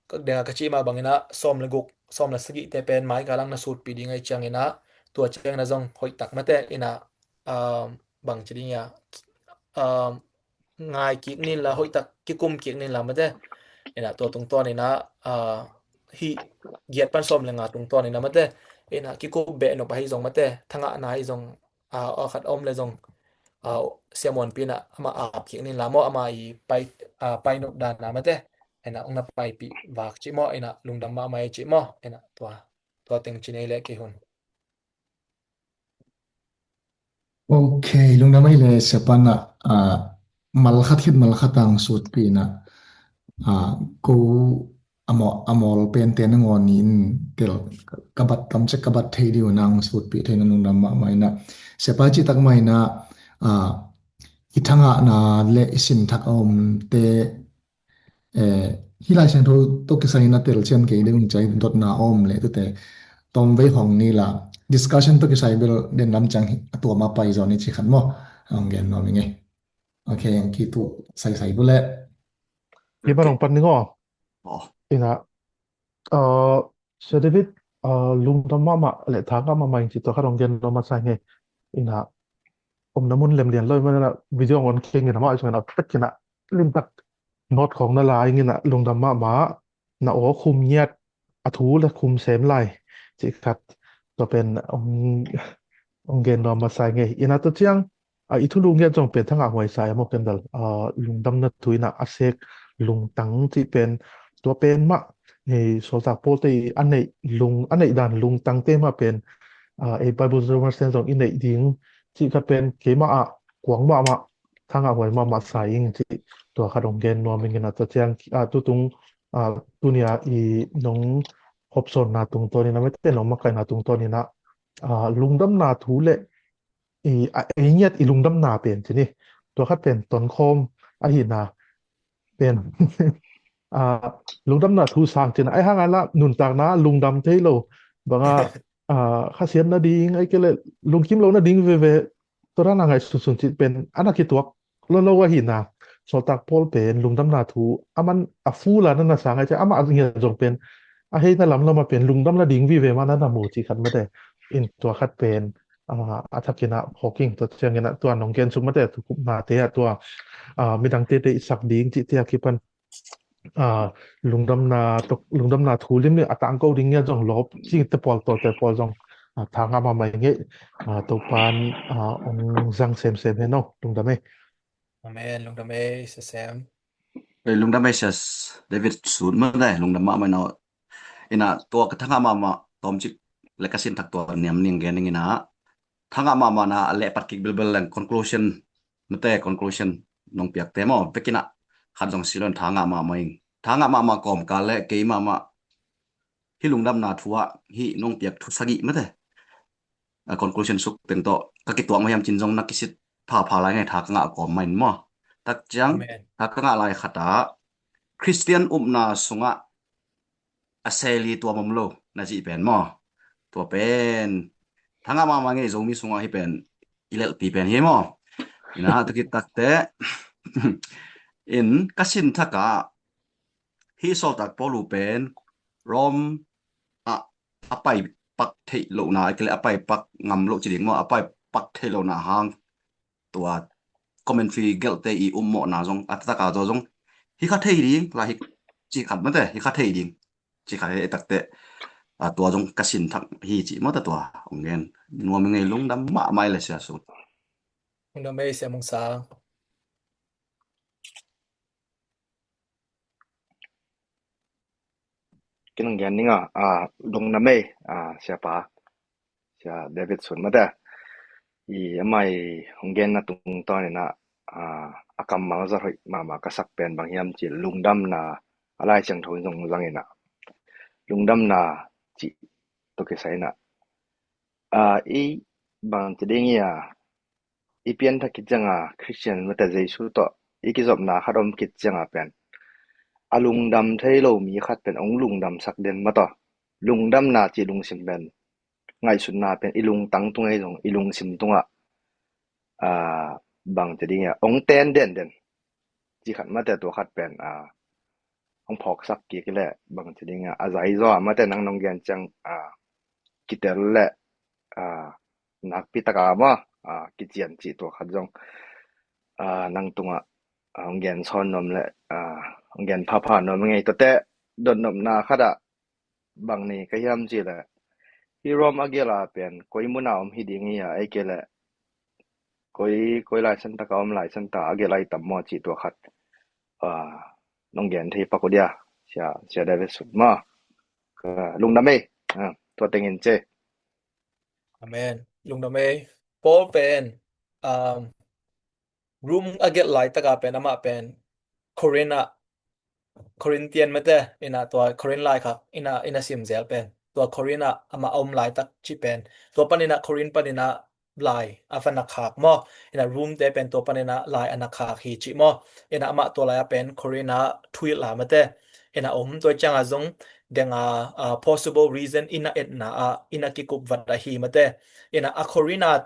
ka, ka cih mah bang inah sawm le guk, sawm le sagihte pen mai kalang na sutpih ding ahih ciang inah, tua ciang inah zong hoih tak, mate, inah, um, bang ci ding ia, um, ngai kik nin la, hoih tak kikum kik nin la, mate. Inah tua tungtawn inah, ah, hih giat pan sawm le nga tungtawn inah, mate, inah kikup beh nop ahi zong, mate, thangahna ahi zong, ah, aw khat a om le zong, ah, siamuanpi inah amah ap kik nin la maw, amah i pai, ah, pai nop dan a, mate. Inah ong na paipih vak cih maw, inah lungdam mahmah hi cih maw, inah tua, tua teng ci nei le kei hun. Ok, lungdam ei le Siapa inah, ah, malkhat khit malkhat ang sutpih inah, ah, ko a mawl, a mawl pente nangawn in tel ka bat, tamcek ka bat thei dih uh nang sutpih thei na lungdam mahmah inah. Siapa cih tak mah inah, ah, i thangahna le i sinthak a omte Eh, hih Lai Siangtho tawh kisai in a telcian kei ding, cai dotna a om leh tute tawmvei hong ni la, discussion tawh kisai bel den lam ciang hi, a tuam a pai zaw ni ci khat maw? Hong gen nuam ing ei. Ok, hong kituh saisai bu leh. Hi ban hong pan ning aw. Inah, uh, Sia David, uh, lungdam mahmah le thangah mahmah ing ci tua khat hong gen nuam a sa ing ei. Inah, omna mun lemlian lo i man inah video hong on keng inah mah i sung inah pek inah limtak note khawng na la ing inah lungdam mahmah, na aw khum ngiat, a thu le khum sem lai cih khat tua pen hong, hong gen nuam masa ing ei. Inah tua ciang, a, i thulu ngiat zong pen thangah huai sa e maw, Kendal, a, lungdamna thu inah a sek lungtang cih pen tua pen mah, e, sawltak Paul te i a neih lung, a neih dan lungtangte mah pen, a, ei Bible Zoomers ten zong i neih ding cih khat pen keimah ah kuang mahmah, thangah huai mahmah sa ing cih tua khat hong gen nuam ing inah tua ciang, ah, tutung, ah, tunia i nong hopsawnna tungtawn inah, mete nong makaihna tungtawn inah, ah, lungdamna thu le i, ah, ei ngiat i lungdamna pen ci ni, tua khat pen tonkhawm ahihna pen, ah, lungdamna thu sang cih inah, ai hang a la nuntakna lungdam thei lo banga, ah, khasiat nading, ai kei le lungkim lo nading veve, tua dan a ngaihsunsun cih pen a na kituak lolo ahihna. Sawltak Paul pen lungdamna thu a man a full a na na sang ai ciah amah ngiat zong pen a heina lamlam a pen lungdam nading vive mah na na mu cih khat mate. In tua khat pen, ah, a thak inah phawk ing, tua ciang inah tua nong gen suk mate, thukhupnate ah tua, ah, midangte deihsak ding cihte a kipan, ah, lungdamna tok, lungdamna thu lim nih a tangko ding ngiat zong lawp cihte pawl, tawte pawl zong, ah, thangah mahmah ing ei, ah, Topan, ah, hong zang semsem hen aw, lungdam ei. Amen, lungdam ei, Sia Sam. Ei, lungdam ei, Sia David Sut mate, lungdam mahmah inah. Inah tua ka thangah mahmah tawmcik le ka sinthak tua niam ning gen ning inah. Thangah mahmah na a lehpat kik bilbil leng conclusion mate, conclusion nong piakte maw, bek inah khat zong si lo in thangah mahmah ing. Thangah mahmah kawmkal le kei mahmah hih lungdamna thu ah hih nong piak thu sagih mate, a, conclusion suk teng tawh ka kituak mah hiam cin zong na kisit phapha lai ing ei, tha ka ngah kawm mah in maw. Tak ciang, amen, tha ka ngah lai khat ah Khristian upna sungah a seli tuam om lo na cih pen maw? Tua pen thangah mahmah ing ei, Zomi sungah hih pen i lelhpi pen hi maw? Inah tua khit takteh in ka sinthak ah hih sawltak Paul uh pen Rom ah a pai pak theih lohna, a kile a pai pak ngam loh ci ding maw, a pai pak theih lohna hang tua commentary gelhte i ummawhna zong a taktak a tua zong hi kha thei ding la hi ci khat mate, hi kha thei ding ci khat hi takteh, a, tua zong ka sinthak hi ci mawte tua hong gen nuam ing ei, lungdam mahmah ei le Sia Sut. Lungdam ei Sia Mung Sang. Ken hong gen ning a, a, lungdam ei, a, Siapa. Sia David Sun mate. I amah i hong genna tungtawn in ah, a, a kammal zat hoih mahmah ka sak pen bang hiam cih leh lungdamna, a Lai Siangtho in zong zang in ah lungdamna cih tawh kisai in ah, a, i bang ci ding ia, i pianthak khit ciang a Khristian mate Jesu tawh i kizopna khat om khit ciang a pen a lungdam thei lo mi khat pen hong lungdamsak den mah tawh, lungdamna cih lungsim pen ngaihsutna pen i lungtang tung ei zong i lungsim tungah, a, bang ci ding ia, hong ten denden cih khat mate tua khat pen, a, hong phawksak kik leh bang ci ding ia, a zai zaw a mate nang nong gen ciang, a, kitel leh, a, nakpi taka maw, a, kician cih tua khat zong, a, nang tungah, a, hong gen sawn nuam leh, a, hong gen phapha nuam ngei. Tuate dotnopna khat ah bang nei ka hiam cih leh, hi Rome a gelh a pen koi mun a om hi ding ia, ei kei leh koi, koi lai santa ka om lai santa a gelh ai tam maw cih tua khat, a, nong gen thei pak uh dia, Sia, Sia David Sun maw. Ka lungdam ei, a, tua teng in ci. Amen. Lungdam ei. Paul pen, um, Rome a gelh laitak a pen amah pen Corinth ah, Corinthian mate in ah tua Corinth laikhak in ah, in ah sim zel pen tua Corinth ah amah a om laitak cih pen tua pan in ah Corinth pan in ah lai a va na khak maw. In ah Rome te pen tua pan in ah lai a na khak hi cih maw. In ah amah tua lai a pen Corinth ah thuhilh la mate in ah om. Tua ciang a zong deng a, a, possible reason in ah etna ah in ah kikup vat ahi mate. In ah a Corinth ah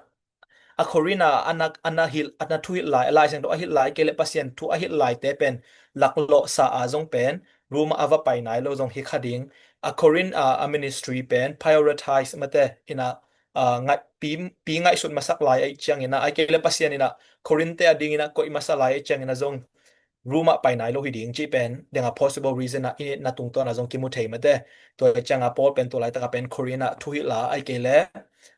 a Corinth ah a na, a na hilh, a na thuhilh lai, a Lai Siangtho a hilh lai kei leh Pasian thu a hilh lai te pen laklawhsa a zong pen Rome ah a va pai nai lo zong hi kha ding. A Corinth ah a ministry pen prioritize mate in ah, a, ngai, pi, pi ngaihsut masak lai ahih ciang in ah, ahih kei leh Pasian in ah Corinth te a ding in ah koih masa lai ahih ciang in ah zong Rome ah pai nai lo hi ding cih pen deng a possible reason ah i etna tungtawn ah zong kimu thei mate. Tua ciang a Paul pen tua laitak a pen Corinth ah thuhilh la ahih kei leh,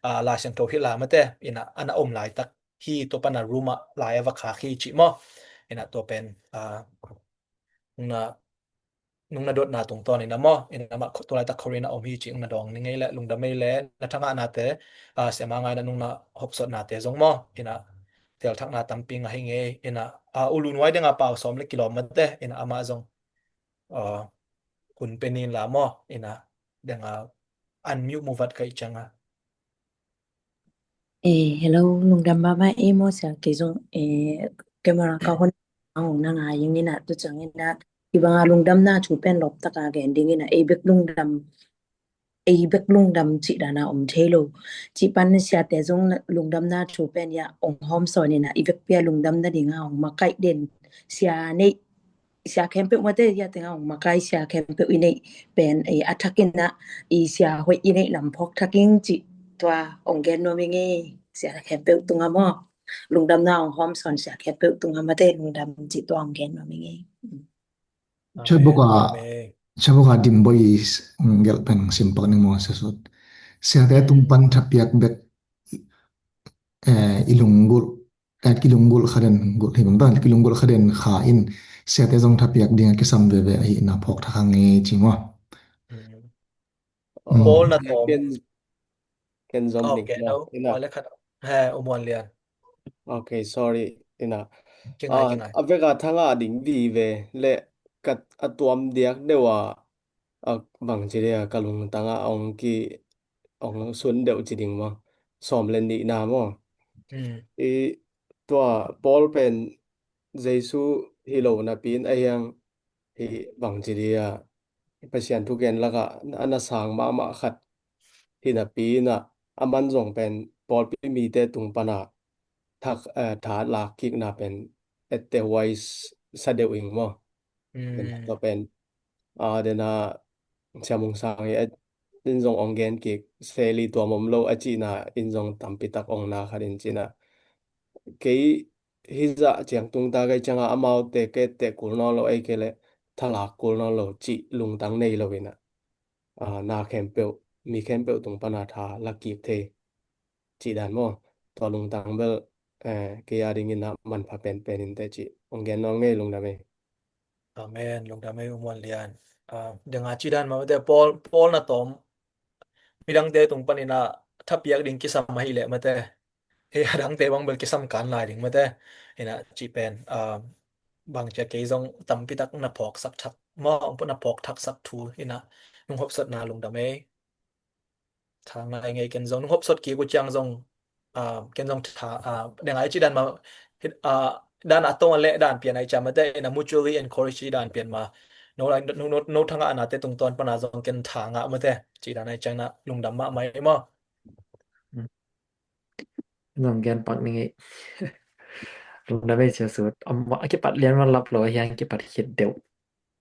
a, Lai Siangtho hilh la mate in ah a na om laitak hi, tua pan a Rome ah lai a va khak hi cih maw. In ah tua pen, a, nung na, nung na dotna tungtawn in ah maw, in ah amah tua laitak Corinth ah om hi cih nung na dawng ni ngei leh lungdam ei leh na thangahnate, a, Sia Mang ah in ah nung na hopsawnate zong maw, in ah telthakna tampi ngah hi ngei. In ah, a, U Lun Wai deng a pau sawm leh kilawm mate in ah amah zong, a, hun pe ni in la maw, in ah deng a unmute mu vat ka hih ciang a. Eh, hello, lungdam mahmah ei maw Sia, kei zong, eh, camera ka hon ang na ngai ing in ah, tua ciang in ah, hih bang a lungdamna thu pen lawp tak a gen ding in ah, ei bek lungdam, ei bek lungdam cih dan a om thei lo. Cih pan siate zong lungdamna thu pen ia ong hawm sawn in ah, i vekpi a lungdam nading a ong makaih den sia neih, sia khempeuh mate, ia teng a ong makaih sia khempeuh i neih pen, eh, a thak in ah i sia hoih i neih lam phawk thak ing cih tua ong gen nuam ing ei, sia khempeuh tung ah maw. Lungdamna ong hawm sawn sia khempeuh tung ah mate, lungdam cih tua ong gen nuam ing ei. Chabuk a, amen, chabuk a Dimboi, mm, gelh pen sim pak ning maw Sia Sut. Siate tung pan thapiak bek, eh, i lunggulh, eh, kilunggulh kha den, gulh hi bang ta, kilunggulh kha den kha in siate zong thapiak ding a kisam veve ahi na phawk thak hang e ci maw. Mm. Mm. Paul na tawm. Ken, ken zom ding. Okay, no. Ina. Ole khat. He, U Muan Lian. Okay, sorry. Ina. Kingai, ah, kingai. A vek a thanga ding di ve le ka a tuam diak deuh a, a bang ci dia ka lungtang a ong ki, ong sun deuh ci ding maw. Sawm le nihna maw. Mm. I tua Paul pen Jesu hi lo napi in a hiang hi bang ci dia Pasian thugen lakah a na sang mahmah khat hi napi in a, aman zong pen pawlpi mite tung pana thak, eh, tha lak kikna pen ette huai s-, sa deuh ing maw. Mm. Tua pen, ah, dena Sia Mung Sang hi a, in zong ong gen kik seli tuam om lo a cihna in zong tampi tak ong na khat in cihna. Kei hizah ciang tung ta kei cianga amaute kei ette kul nawn lo ei kei le tha lak kul nawn lo cih lungtang nei lo in a, ah, na khempeuh, mi khempeuh tung pana tha la kik thei cih dan maw. Tua lungtang bel, eh, kei a ding in a manpha penpen in te cih ong gen nawn ngei, lungdam ei. Amen, lungdam ei U Muan Lian. Ah, deng a cih dan mah mate Paul, Paul na tawm midangte tung panin a, thapiak ding kisam ahih leh mate, ei, a dangte bang bel kisam kan lai ding mate. Ina cih pen, ah, bang cia kei zong tampi tak na phawksak thak maw, na phawk thaksak thu ina nung hopsotna lungdam ei. Tha ngai ngei ken zong, nung hopsot kik uh ciang zong, ah, ken zong tha, ah, deng ai ci dan ma, hit, ah, dan a tong a leh dan pian ai ciang mate, ina mutually encourage ci dan pian ma. No, no, no, no thangah nate tungtawn pana zong ken tha ngah mate, ci dan ai ciang na lungdam mahmah ei maw. Zong gen pak ning ei. Lungdam ei Sia Sut. Am, a kipat lian man lap lo, hiang kipat khit deuh.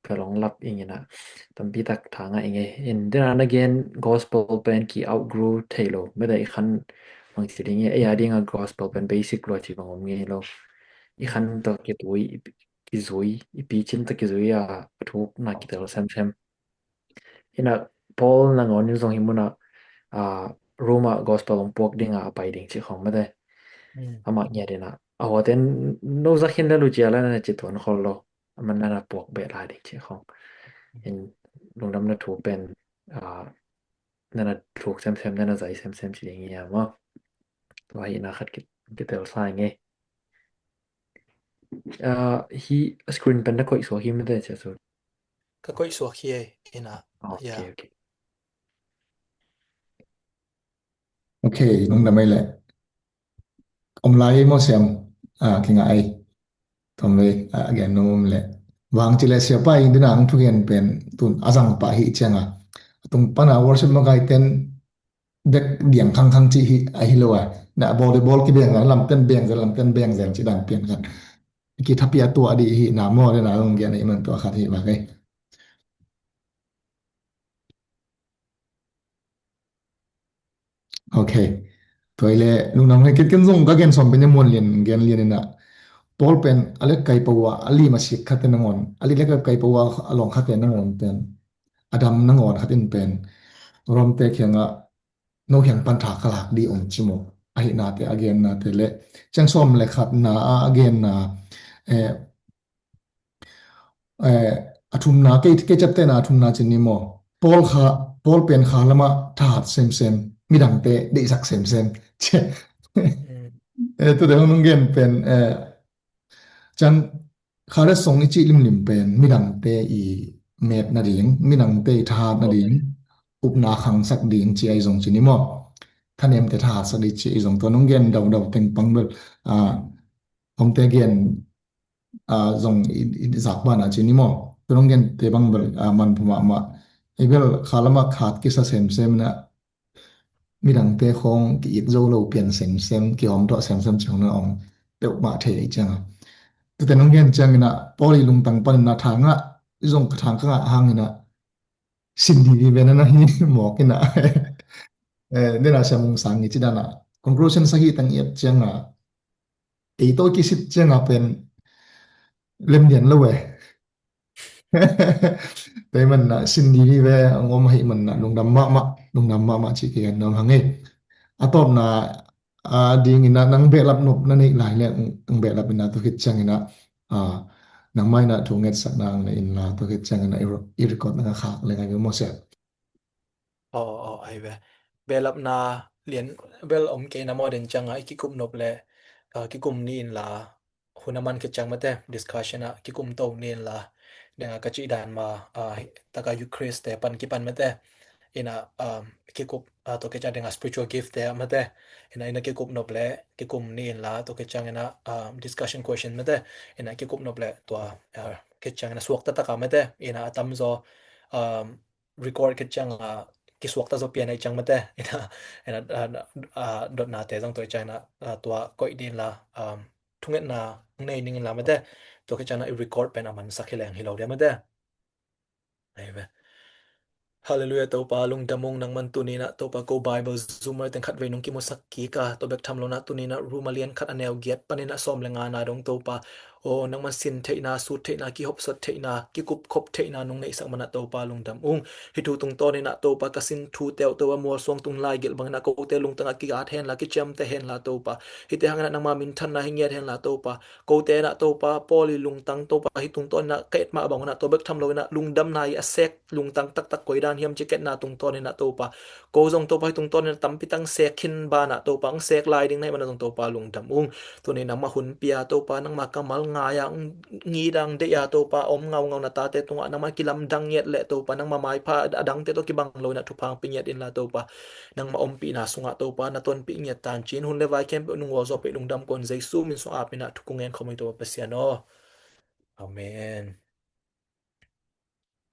Ka long lap ing ina. Tampi tak tha ngah ing ei. In dena na gen gospel pen ki outgrow thei lo. Meda i khan mang ci ding ei. Ei a ding a gospel pen basic lo ci bang om ngei lo. I khan tawh kitui, i, kizui, i picin tawh kizui a thuk na kitel semsem. Ina Paul nangawn in zong hi muna, ah, Roma gospel ong puak dinga a pai ding cih khong mate. Mm. Amah ngiat ina a huaten no zak hin le lucia la na ci tuan khol lo. Aman nana puak beh lai ding cih khong. In lungdam na thu pen, ah, nana thuk semsem, nana zai semsem ci ding ia maw. Tua hi na khat ki, kitel sa ing ei. Ah, hi a screen pen na koih suak hi mate Sia Sut. Ka koih suak hi ei, ina. Ok, ya. Ok. Ok, lungdam ei leh. Om lai ei maw Siam, ah, kingah ei. Tom vei, ah, gen nung om leh. Vang ci leh Siapa i dina ang thugen pen tun a zang pah hi cianga. Tung pana worship makai ten dek diang khangkhang ci hi, a hi lo a. Na volleyball kibeng a, lamten beng zel, lamten beng zel ci dan pian khat. Kithapiak tua di hi na maw le na ong gen a i man tua khat hi bak ei. Ok. Tua i le, nungnam hei kit ken zong ka gen sawm pen i muan lian, gen lian ina. Paul pen, a let kai pawa, a li ma sik khate nangawn. A li let kai pawa, a long khate nangawn pen. A dam nangawn khat in pen. Rom te kianga, no hiang pan tha ka lak di ong ci maw. Ahi nate, a gen nate le. Ciang sawm le khat na, a, a gen na. Eh, eh, a thumna, kei, kei ciaptehna a thumna ci ni maw. Paul kha, Paul pen kha lama thahat semsem, midangte deihsak semsem. Ci. Mm. Eh, tute hong nung gen pen, eh, ciang kha le song i cih limlim pen, midangte i met nading, midangte i thahat nading, upna khangsak ding ci ai zong ci ni maw. Thanemte thahatsak ding ci ai zong tua nung gen daudau teng pang bel, ah, hongte gen, ah, zong i, i zak bana ci ni maw. Tua nong gen te bang bel, ah, man phu mahmah. Ei bel kha lama khat kisa semsem na, midangte khong ki-it zo lo pian semsem, kihawm tuah semsem ciang na ong peuhmah thei ei cianga. Tute nong gen ciang ina, Paul i lungtang pan ina tha ngah, i zong ka tha ngah hang ina, sin di di ve na na hi mawk ina. Eh, dena Sia Mung Sang i ci dana. Conclusion sahih tang i et cianga. Ei tawh kisit cianga pen lem lian lo eh. Tei man na sin di hi ve ang om ahi man na lungdam mahmah, lungdam mahmah ci kei an na om hang ei. A tawpna, a ding ina nang behlap nop na neih lai le ang behlap ina tua khit ciang ina, a, nangmah ina thu ngetsakna ang na in la tua khit ciang ina i, i record na nga khak le ngai ve maw Sia. Aw, aw, ahi ve. Behlapna lian bel om kei na maw den cianga i kikum nop le, ah, kikum ni in la, hun a man khit ciang mate, discussion ah kikum to ni in la, denga ka cih dan ma, ah, taka Eucharist te pan kipan mate, ina, ah, kikup, ah, to kei ciang denga spiritual gift te mate, ina, ina kikup nop le, kikum ni in la, to kei ciang ina, ah, discussion question mate, ina kikup nop le, tua, ah, kei ciang ina suak ta taka mate, ina a tam zaw, um, record khit cianga kisuakta zaw pian ahi ciang mate. Ina, ina, ah, ah, dotnate zong tua ahi ciangina, ah, tua koih din la, um, thungetna nei ning la mate. Tua khit ciangina i record pen a mansak hi leng hi lo dia mate. Ahi ve. Hallelujah, Topa lungdam ung, nangman tuninah Topa ko Bible Zoom mite khat vei nung kimusak kik a, tua bek tham lonah tuninah Roma lian khat a neu giat paninah sawm le ngana dong Topa Aw nangman sin theihna, sut theihna, kihopsot theihna, kikupkhop theihna nong neihsak manah Topa lungdam ung. Hih thu tungtawninah Topa ka sin thute uh Topa mualsuang tung laigelh banginah kote lungtangah kiat henla, kiciamteh henla Topa. Hihte hanginah nangma minthanna hi ngiat henla Topa. Kote inah Topa Paul i lungtang Topa hih tungtawninah ka et mah banginah tua bek tham loinah lungdamna i a sek lungtang taktak koidan hiam ci ka etna tungtawninah Topa ko zong Topa hih tungtawninah tampi tang sek khin banah Topa ang sek lai ding na hih manah zong Topa lungdam ung. Tuni nangma hun pia Topa nangma kammal ngai-a ngidang deih-a Topa om ngaungau na tate tungah nangma kilamdang ngiat leh Topa nangma maipha a dangte tawh kibang loinah thupha ang pia ngiat inla Topa nangma ompihna sungah Topa na tonpih ngiat tancin hun le vai khempeuh nung uah zawh peih lungdam kon Jesu min sung apinah thukung en khawm ung Topa Pasian aw. Amen.